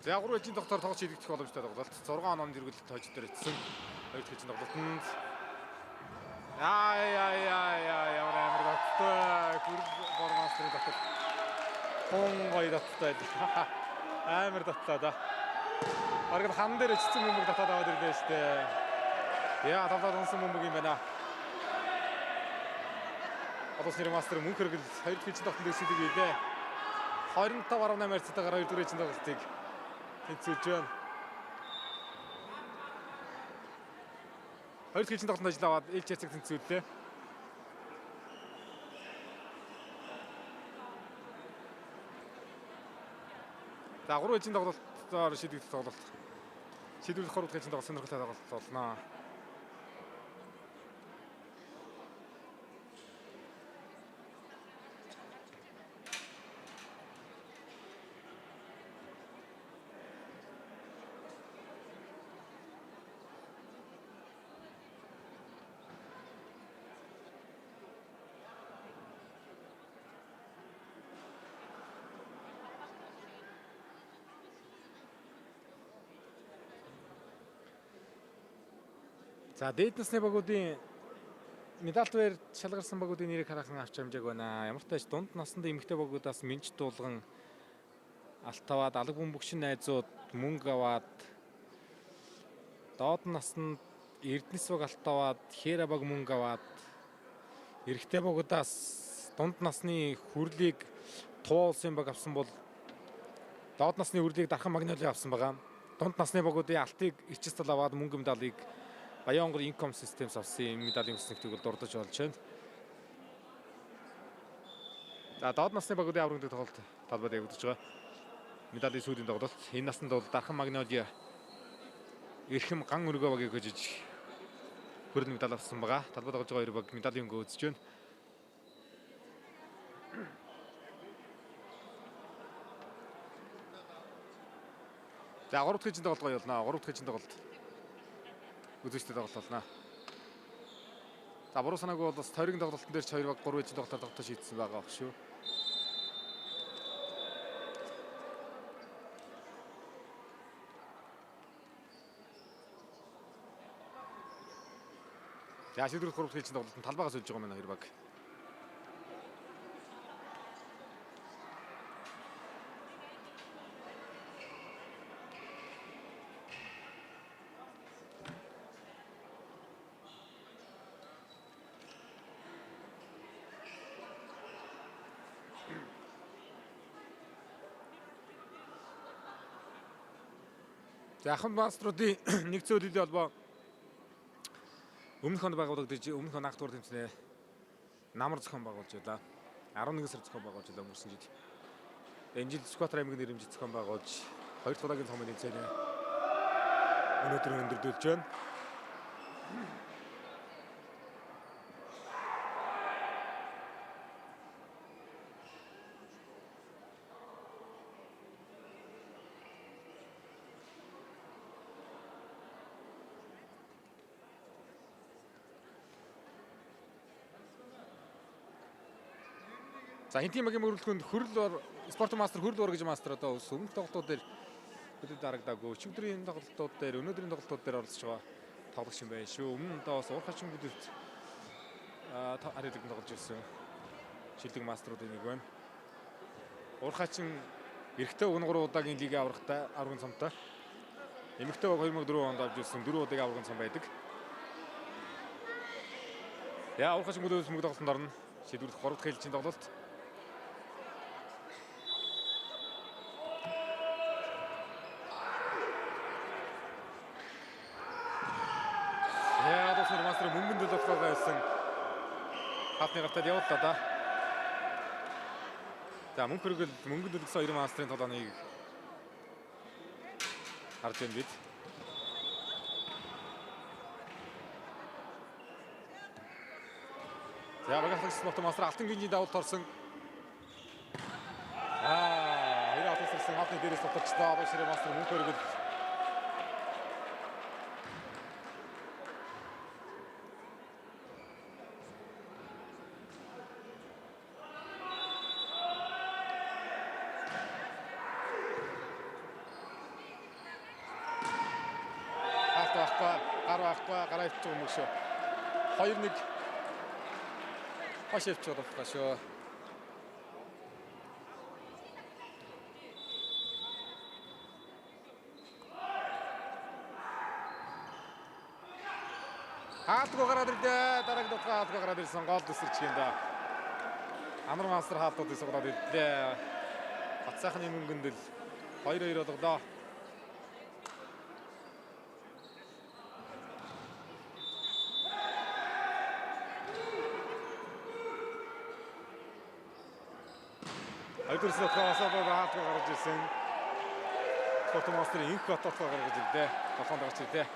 За 3 ээлжийн тогтоор тоглож шийдэгдэх боломжтой тоглолт. 6 онооны зэрэгэлт хожид дээр эцсэн. 2 дахь ээлжийн тоглолтод ай ай ай ай ямар амар таттай. Хөрөл бор мастрын татал. Тун гоё таттай. Амар татлаа да. Бараг л хан дээр эцсэн бөмбөг татаад аваад ирлээ шүү дээ. Яа тавтаад унсан бөмбөг юм байна. Одоо нэр мастер мөнх хөргөл 2 дахь ээлжийн тоглолтод шийдэг билээ. 25.8 харьцаатайгаар 2 дахь ээлжийн тоглолтыг тэнцвэрж байна. 2 дахь ээлжийн тоглолтод ажил аваад ээлж харьцаг тэнцвэрлээ. За 3 ээлжийн тоглолтоор шийдэгдэх тоглолт. Шийдвэрлэх 3 дахь ээлжийн тоглолт сонирхолтой тоглолт болно. За дээд насны багуудын медальт дээр шалгарсан багуудын нэрийг хараахан авч амжааг байна. Ямар ч тач дунд насанд эмэгтэй багуудаас Минч дуулган алт аваад алаг бөмбөгчин найзууд мөнгө аваад доод насанд Эрдэнэс баг алт аваад Хера баг мөнгө аваад эрэгтэй багуудаас дунд насны хүрлийг Туваа улсын баг авсан бол доод насны хүрлийг Дархан Магноли авсан байгаа. Дунд насны багуудын алтыг Ирчис тал аваад мөнгө медалийг Баянгор Income Systems авсан медалийн өснөгтийг бол дурдаж болж байна. За доод насны багуудын аврагын тоглолт талбайд явагдаж байгаа. Медалийн сүүлийн тоглолт. Энэ наснд бол Дархан Магнолия эрхэм ган өргөө багийг хөжиж хүрэн медаль авсан байгаа. Талбайд тоглож байгаа хоёр баг медалийн өнгө үзэж байна. За 3 дахь хижин тоглолт гоё болно. 3 дахь хижин тоглолт. Үзэгчтэй тоглолт болно. За буруу санаагүй бол бас тойргийн тоглолтын дээр ч хоёр баг 3 хижин тоглолтоор тоглолтоо шийдсэн байгаа баг шүү. За шийдвэрлэх 3 дахь хижин тоглолт нь талбайгаас үлж байгаа юм байна хоёр баг. За ахмад маструудын нэгдсэн хөдөлгөөний холбоо өмнөх онд байгуулагдаж өмнөх он анх дугаар тэмцэнэ намар зохион байгуулж байлаа. 11 сар зохион байгуулж байлаа өнгөрсөн жил. Энэ жил Сүхбаатар аймгийн нэрэмжит зохион байгуулж хоёр дахь удаагийн цомын тэмцээнэ өнөөдөр өндөрдүүлж байна. За хинтийн багийн мөрөглөхөнд хөрөл ор спорт мастер хөрөл ор гэж мастер одоо өмнөх тоглолтууд дээр бидэд дарагдаагүй. Өчигдрийн тоглолтууд дээр өнөөдрийн тоглолтууд дээр оролцож байгаа тоглогч юм байна шүү. Өмнө нь одоо бас Уурхачин бүдэлт харилцагт тоглож ирсэн шилдэг маструудын нэг байна. Уурхачин эрэгтэй уг нь 3 удаагийн лигийн аврагтай аврагын цомтой. Эмэгтэй уг 2004 онд авч ирсэн 4 удаагийн аврагын цом байдаг. Я Уурхачин бүдэлт мөнгө тоглолтод орно. Шийдвэрлэх 3 дахь ээлжийн тоглолт. Яа, дуусна мастер мөнгөнд төлөвлөгөө байсан. Хаалтны гартад явууллаа да. За мөнгө хөргөл мөнгөнд төлөвлөсөн хоёр мастрын толооныг харж байна бид. За багийн спорт мастер алтан гинжийн давалт орсон. Аа, хоёр алтан хаалтны дээрээс тотолчлоо. Багшрын мастер мөнгө хөргөл хаалт байхгүй, гар байхгүй, гараа ивчих юм шүү. 2-1 хаш явчих болтгоо шүү. Хаалтгүй гараад ирлээ. Дараагийн дутгаа хаалтгүй гараад ирсэн. Гол төсөрч юм да. Амар мастер хаалтуудыг сугаад ирлээ. Бат сайхны мөнгөнд л 2-2 болголоо. Хоёрдугаар дутгаа асаабаа хаалтгүй гарч ирсэн. Спорт мастерын инх батлаа гаргаж ирлээ. Толгоонд гарч ирлээ.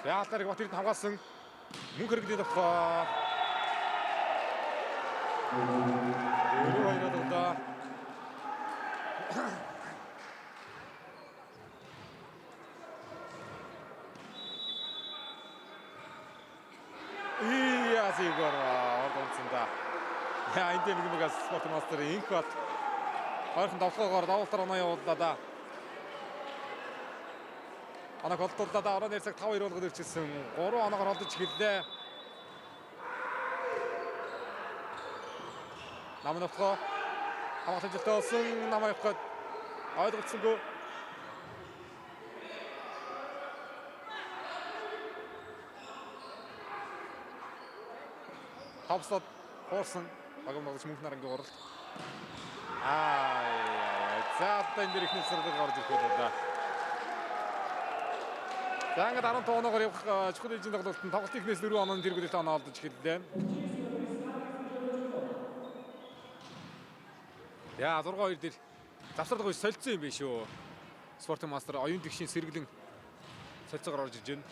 За алдарыг Бат Эрдэнэ хамгаалсан. Мөнх хэрэгний довтлоо. 4-2 боллоо. Ия зигор ордонцсон да. Я энэ нэг мэгас спорт мастер инх бат. Ойрхон довтлогоор давуултаар оноо явууллаа да. Оног холдууллаа да. Орон нэр цаг 5-2 болгоод ирчихсэн. 3 оноогоор холдож эхэллээ. Нам довтлогоо хамгаалалт амжилттай болсон. Намаа явах гээд Ойлголцсонгүй. Товслоод хуурсан багийн тоглогч мөнх нарангийн уралд. Аа. За одоо энэ дэр ихний цэцэрлэг орж ирэх байлаа да. За ингээд 15 оноогоор явах чухал ээлжийн тоглолтод тоглолтын эхнээс 4 онооны тэргүүлэлт оноо олдож эхэллээ. Яа 6-2 дээр завсарлага биш солилцсон юм биш үү? Спортын мастер оюун тэгшийн сэргэлэн солилцоогоор орж ирж байна.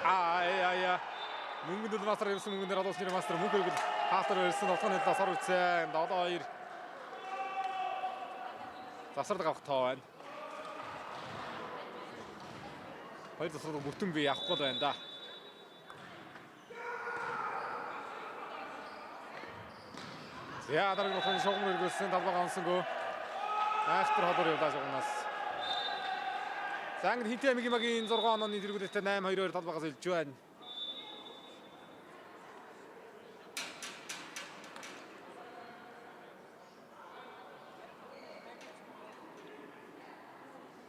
Аа яа. Мөнгөнд л мастер явсан мөнгөн дээр олуулсан мастер мөнгө хөргөл хаалтар ирсэн болгоны талаас ор үтсэн 7-2. Завсарлага авах тоо байна. Хоёр завсарлага бүтэн бий авахгүй байна да. За дараагийн болгоны шугам өргөсөн тавлага онсонгүй. Айхтар холоор явлаа шугамнаас. За ингээд Хинтээ аймгийн багийн 6 онооны тэргүүлэлтээ 8-2-оор талбайгаас илж байна.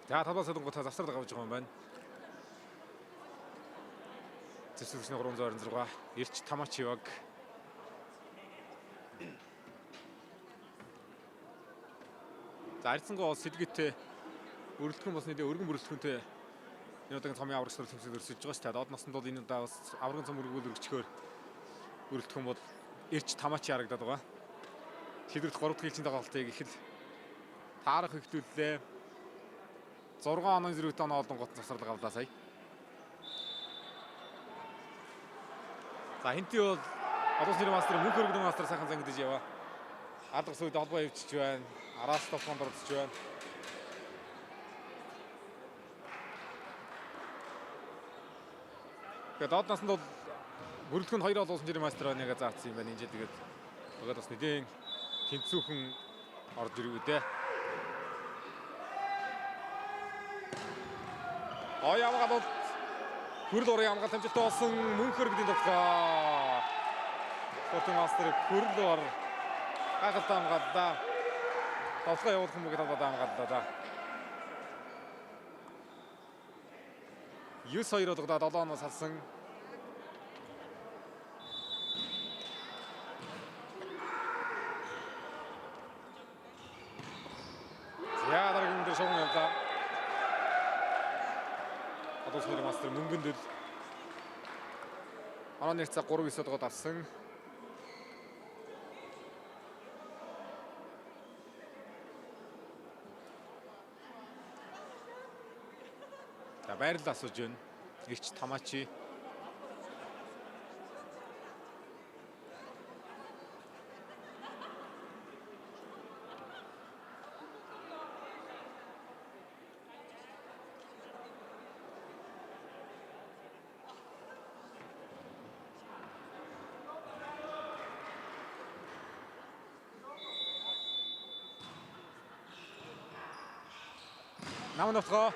За талбай солонгуудаа завсарлага авч байгаа юм байна. Зэвсэгчний 326 Ирч Тамачи баг. За арьсангуу бол сэлгээтэй өрөлдөхөн бас нэлээ өргөн бүрэлдэхүүнтэй энэ удаагийн цомын аврагч нар тэмцээнд өрсөж байгаа шүү дээ. Доод наснд бол энэ удаа бас аврагын цом өргөл өргөчгөөр өрөлдөхөн бол Ирч Тамачи харагдаад байгаа. Шийдвэрлэх 3 дахь ээлжийн тоглолтыг их л таарах хэвтүүллээ. 6 онооны зэрэгт оноо олонгууд завсарлага авлаа сая. За хинти бол олон нэр мастер мөнх өргөдөн мастер сайхан зангидж яваа. Алга сүйд холбоо ивчиж байна. Араас товхонд оролцож байна. Тэгээд доод насанд бол бүрэлдэхүүн 2 олон нэр мастер байна яг заасан юм байна. Энэ жил тэгээд тэгээд бас нэгэн тэнцүүхэн орж ирв үү дээ. Ой ямгаал бол хөрөл урын хамгаалт амжилттай болсон мөнх өргөдийн тоглоо. Спортын мастер хөрөл ор гайхалтай хамгааллаа. Тоглоо явуулах юм уу гэж талбай хамгааллаа да. 9-2 болгодоо 7 оноос салсан. За дараагийн дээр шугам явлаа. Одоо сүүлийн мастер мөнгөндөл онооны цаг 3-9 болгоод авсан. За байрлал асууж байна. Ирч Тамачи. Нам нотгоо.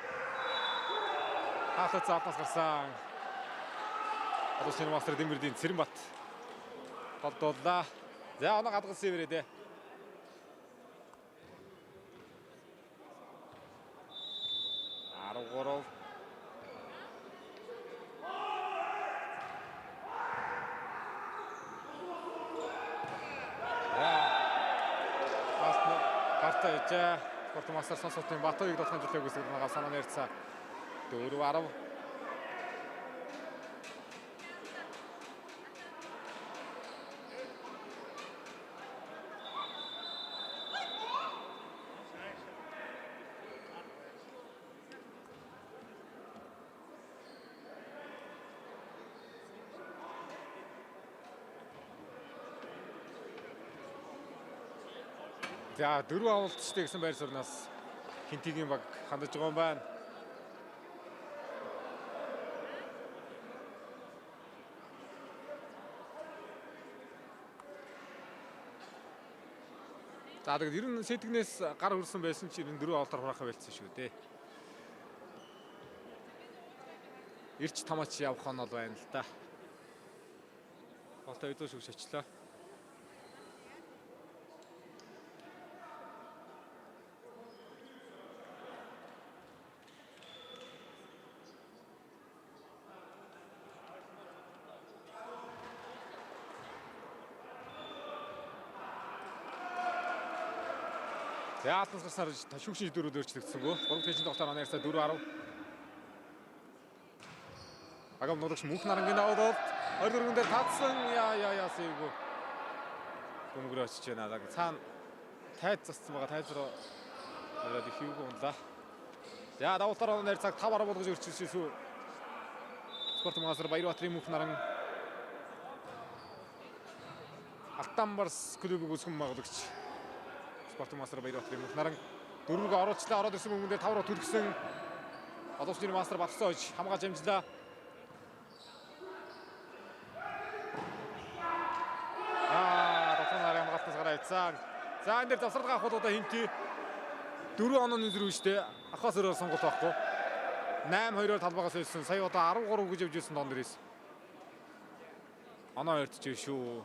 Хаалт заалтнаас гарсан. Одоо шинэ мастер Дэмбэрдийн Цэрэнбат голдууллаа. За оноо гадгалсан юм ирээ дээ. 13. За. Гартаа ижээ. Спорт мастер сонсоотын Батуйг дотхон жилээ үгүйсгэл байгаа санаа нэрцээ. 4-10. За 4 авалтчтай гэсэн байр сууриас Хинтигийн баг хандаж байгаа юм байна. За тэгээд ер нь сэтгэнээс гар хүрсэн байсан чи ер нь 4 авалтаар хураахаа байлцсан шүү дээ. Ирч Тамач явах нь бол байна л да. Болтой өдөө шүгш очлоо. За алтан гарснаар шүүгшин шийдвэрүүд өөрчлөгдсөнгөө. 3 тэжин тоглолтоор оны ярьсаа 4-10. Агам нурагч мөнх нарангийн даваад 24-н дээр татсан. Яа яа яа сэвгүй. Бөмбөгрөө очиж байна. Цаана тайз зассан байгаа. Тайз руу аваад их юуг унлаа. За давуултаар оны ярьцааг 5-10 болгож өөрчилсөн шүү. Спорт мастер Баярбаатарын мөнх наран Алтан Барс клубыг үүсгэн байгуулагч Спорт мастер Баярбаатарын мөнх наран дөрвөг оруулчлаа. Ороод ирсэн бөмбөгөн дээр 5 руу түлхсэн. Олон мастер Батсойж хамгаалж амжлаа. Аа, дотор нарын хамгаалтаас гараа явцсан. За энэ дээр завсарлага авах одоо хинти 4 онооны зэрэг штэ. Авахаас өөр сонголт байхгүй. 8-2-оор талбайгаас ирсэн. Сая одоо 13 гэж явж ирсэн дон дээрээс. Оноо ойртож шүү.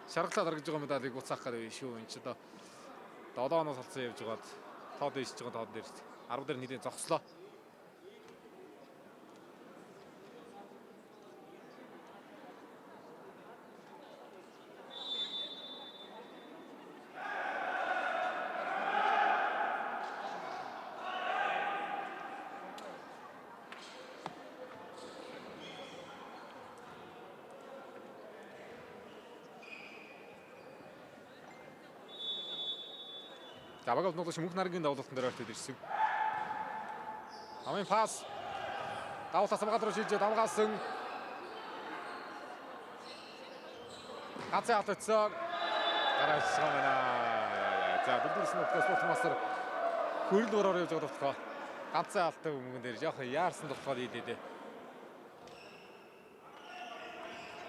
Шаргалаа даргаж байгаа медалийг буцаах гэдэг шүү. Энд чи одоо 7 оноос алдсан явж байгаад тоо дээшж байгаа тоо дээр 10 дээр нэгэн зогслоо. За баг олноолш мөнх нарангийн давуулалтан дээр ойртод ирсэн. Намын пас. Давуултаас хамгаалал руу шилжээд хамгаалсан. Ганцхан алдагдсан. Гараа ирсэн байна. За дөрөвдүгээр нутгаа спорт мастер хөрөл бороор явж байгаа дутгаа. Ганцхан алдаг өмнө дээр жоохон яарсан дутгаад ийлээ дээ.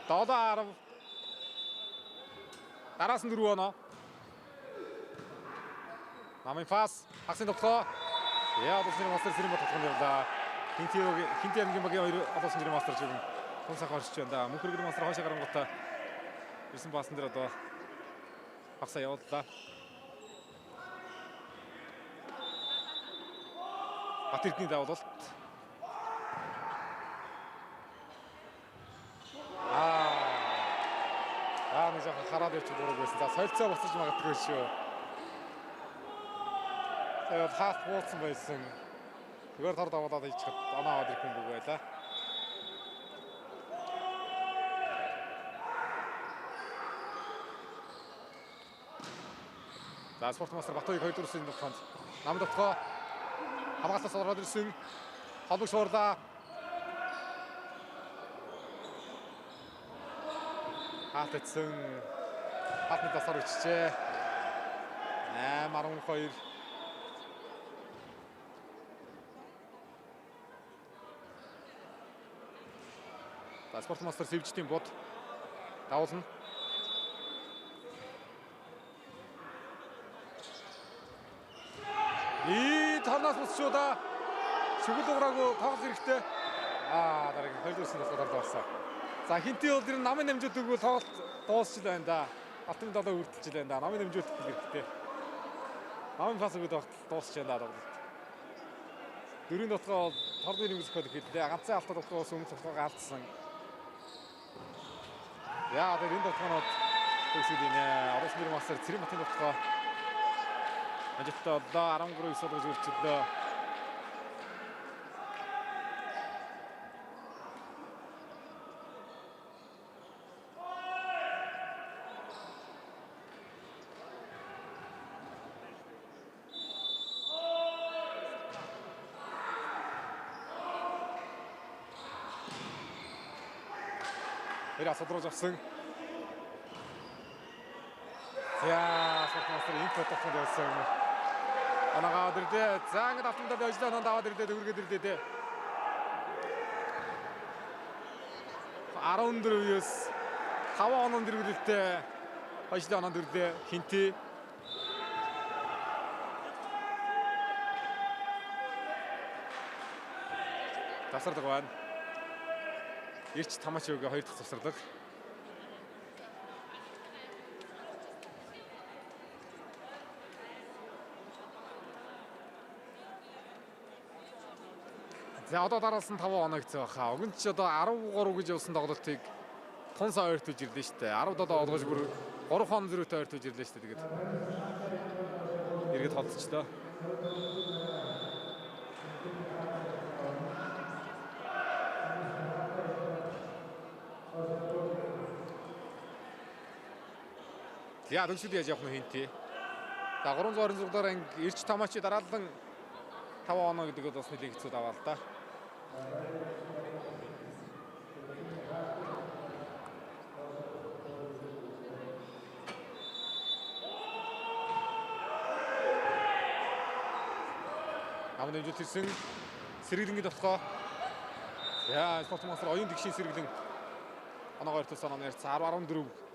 7-10. Дараас нь 4 оноо. Намын пас хагсын тоглоо. Яа олон мастер сэрэн бот тоглох явлаа. Хинти аймгийн багийн хоёр олон сэрэн мастер чиг тун сайхан орчиж байна да. Мөнх хэрэг мастер хойшоо гарангуудаа ирсэн пасан дээр одоо хагсаа явууллаа. Бат Эрдэнэ давуулалт. Аа нэг жоохон хараад явчих дураг байсан. За солилцоо буцаж магадгүй шүү. Тэгээд хаалт бууцсан байсан. Зүгээр тор давуулаад хийчихэд оноо аваад ирэх юм бүх байлаа. За спорт мастер Батуйг хоёр дөрөсөн дотгоонд нам дотгоо хамгаалтаас ороод ирсэн. Холбог суурлаа. Хаалт эцсэн. Хаалтны тасаар өчжээ. 8-12. За спорт мастер Сэвждийн бод давуулна. И торноос босчоо да. Шүгэл уграагүй тоглох хэрэгтэй. Аа дараагийн хоёр дөрсөн тоглолт орсон. За хинти бол тэр намын намжууд өгвөл тоглолт дуусч л байна да. Алтан долоо үрдэлж л байна да. Намын намжууд өгөх хэрэгтэй. Намын пас өгöd тоглолт дуусч байна да тоглолт. Дөрөв дотгоо бол торны нэг зөхиод хэллээ. Ганцхан алтан дотгоос өмнө дотгоогоо алдсан. Яа тэр энэ дотгоонод төгсгөл юм ээ. Орос нэр мастер Цэрэн Батын дотгоо ажилтаа боллоо. 13-9 болгож өрчлөө. Тэр асуудал руу авсан. За, спорт мастер инх бодоход явсан. Анагаа ирлээ. За ингээд автомдад ажиллаа оноо даваад ирлээ, дөргөд ирлээ дээ. 14-9 5 оноо дэргэлэлтэй хойшлоо оноо дүрлээ. Хинти. Завсарлага байна. Ирч Тамачиогийн хоёр дахь завсарлага. За одоо дараалсан 5 оноо гэсэн баха. Уг нь ч одоо 13 гэж явсан тоглолтыг тунсаа ойртож ирлээ шүү дээ. 17 олгож бүр 3 хон зөрүүтэй ойртож ирлээ шүү дээ. Тэгээд эргээд холдчихлоо. За төгсөл яаж явах нь хинтээ. За 326 дугаар анги Ирч Тамачи дараалан 5 оноо гэдэг бол бас нэлээд хэцүү даваа л да. Ам дэмжүүлт ирсэн сэргэлэнгийн тоглоо. За спорт мастер оюун тэгшийн сэргэлэн оноогоор тулсан оноо ярьсан 10 14.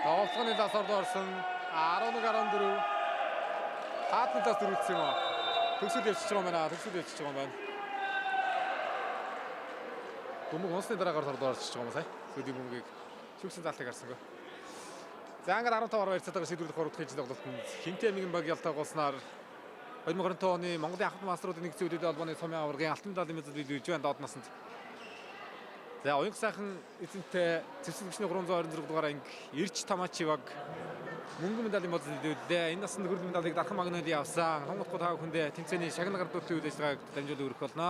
Тоглолтын талаас орд орсон 11 14. Хаатны талаас дөрүүлсэн юм уу? Төгсөл явчихж байгаа юм байна. Төгсөл явчихж байгаа юм байна. Бөмбөг унсны дараагаар орд орчихж байгаа юм сая. Сүүлийн бөмбөгийг шүүгсэн заалтыг харсангүй. За ангаар 15 арвар харьцаатайгаар шийдвэрлэх 3 дахь хийж тоглолтод Хинтээ нэгэн баг ялтаа голсноор 2022 оны Монголын анхны маструудын нэгдсэн үеийн холбооны сумын аваргын алтан медалийн мэдээлэл биелүүлж байна доод насанд. За уянга сайхан эзэнтэй зэвсэг түвшний 326 дугаар анги Ирч Тамачи баг мөнгөн медалийн бодол нийлүүллээ. Энэ насанд хөрөл медалийг Дархан Магнолын авсан. Хонготгоо та бүхэндээ тэмцээний шагнал гардуулалтын үйл ажиллагааг дамжуулан өргөх болно.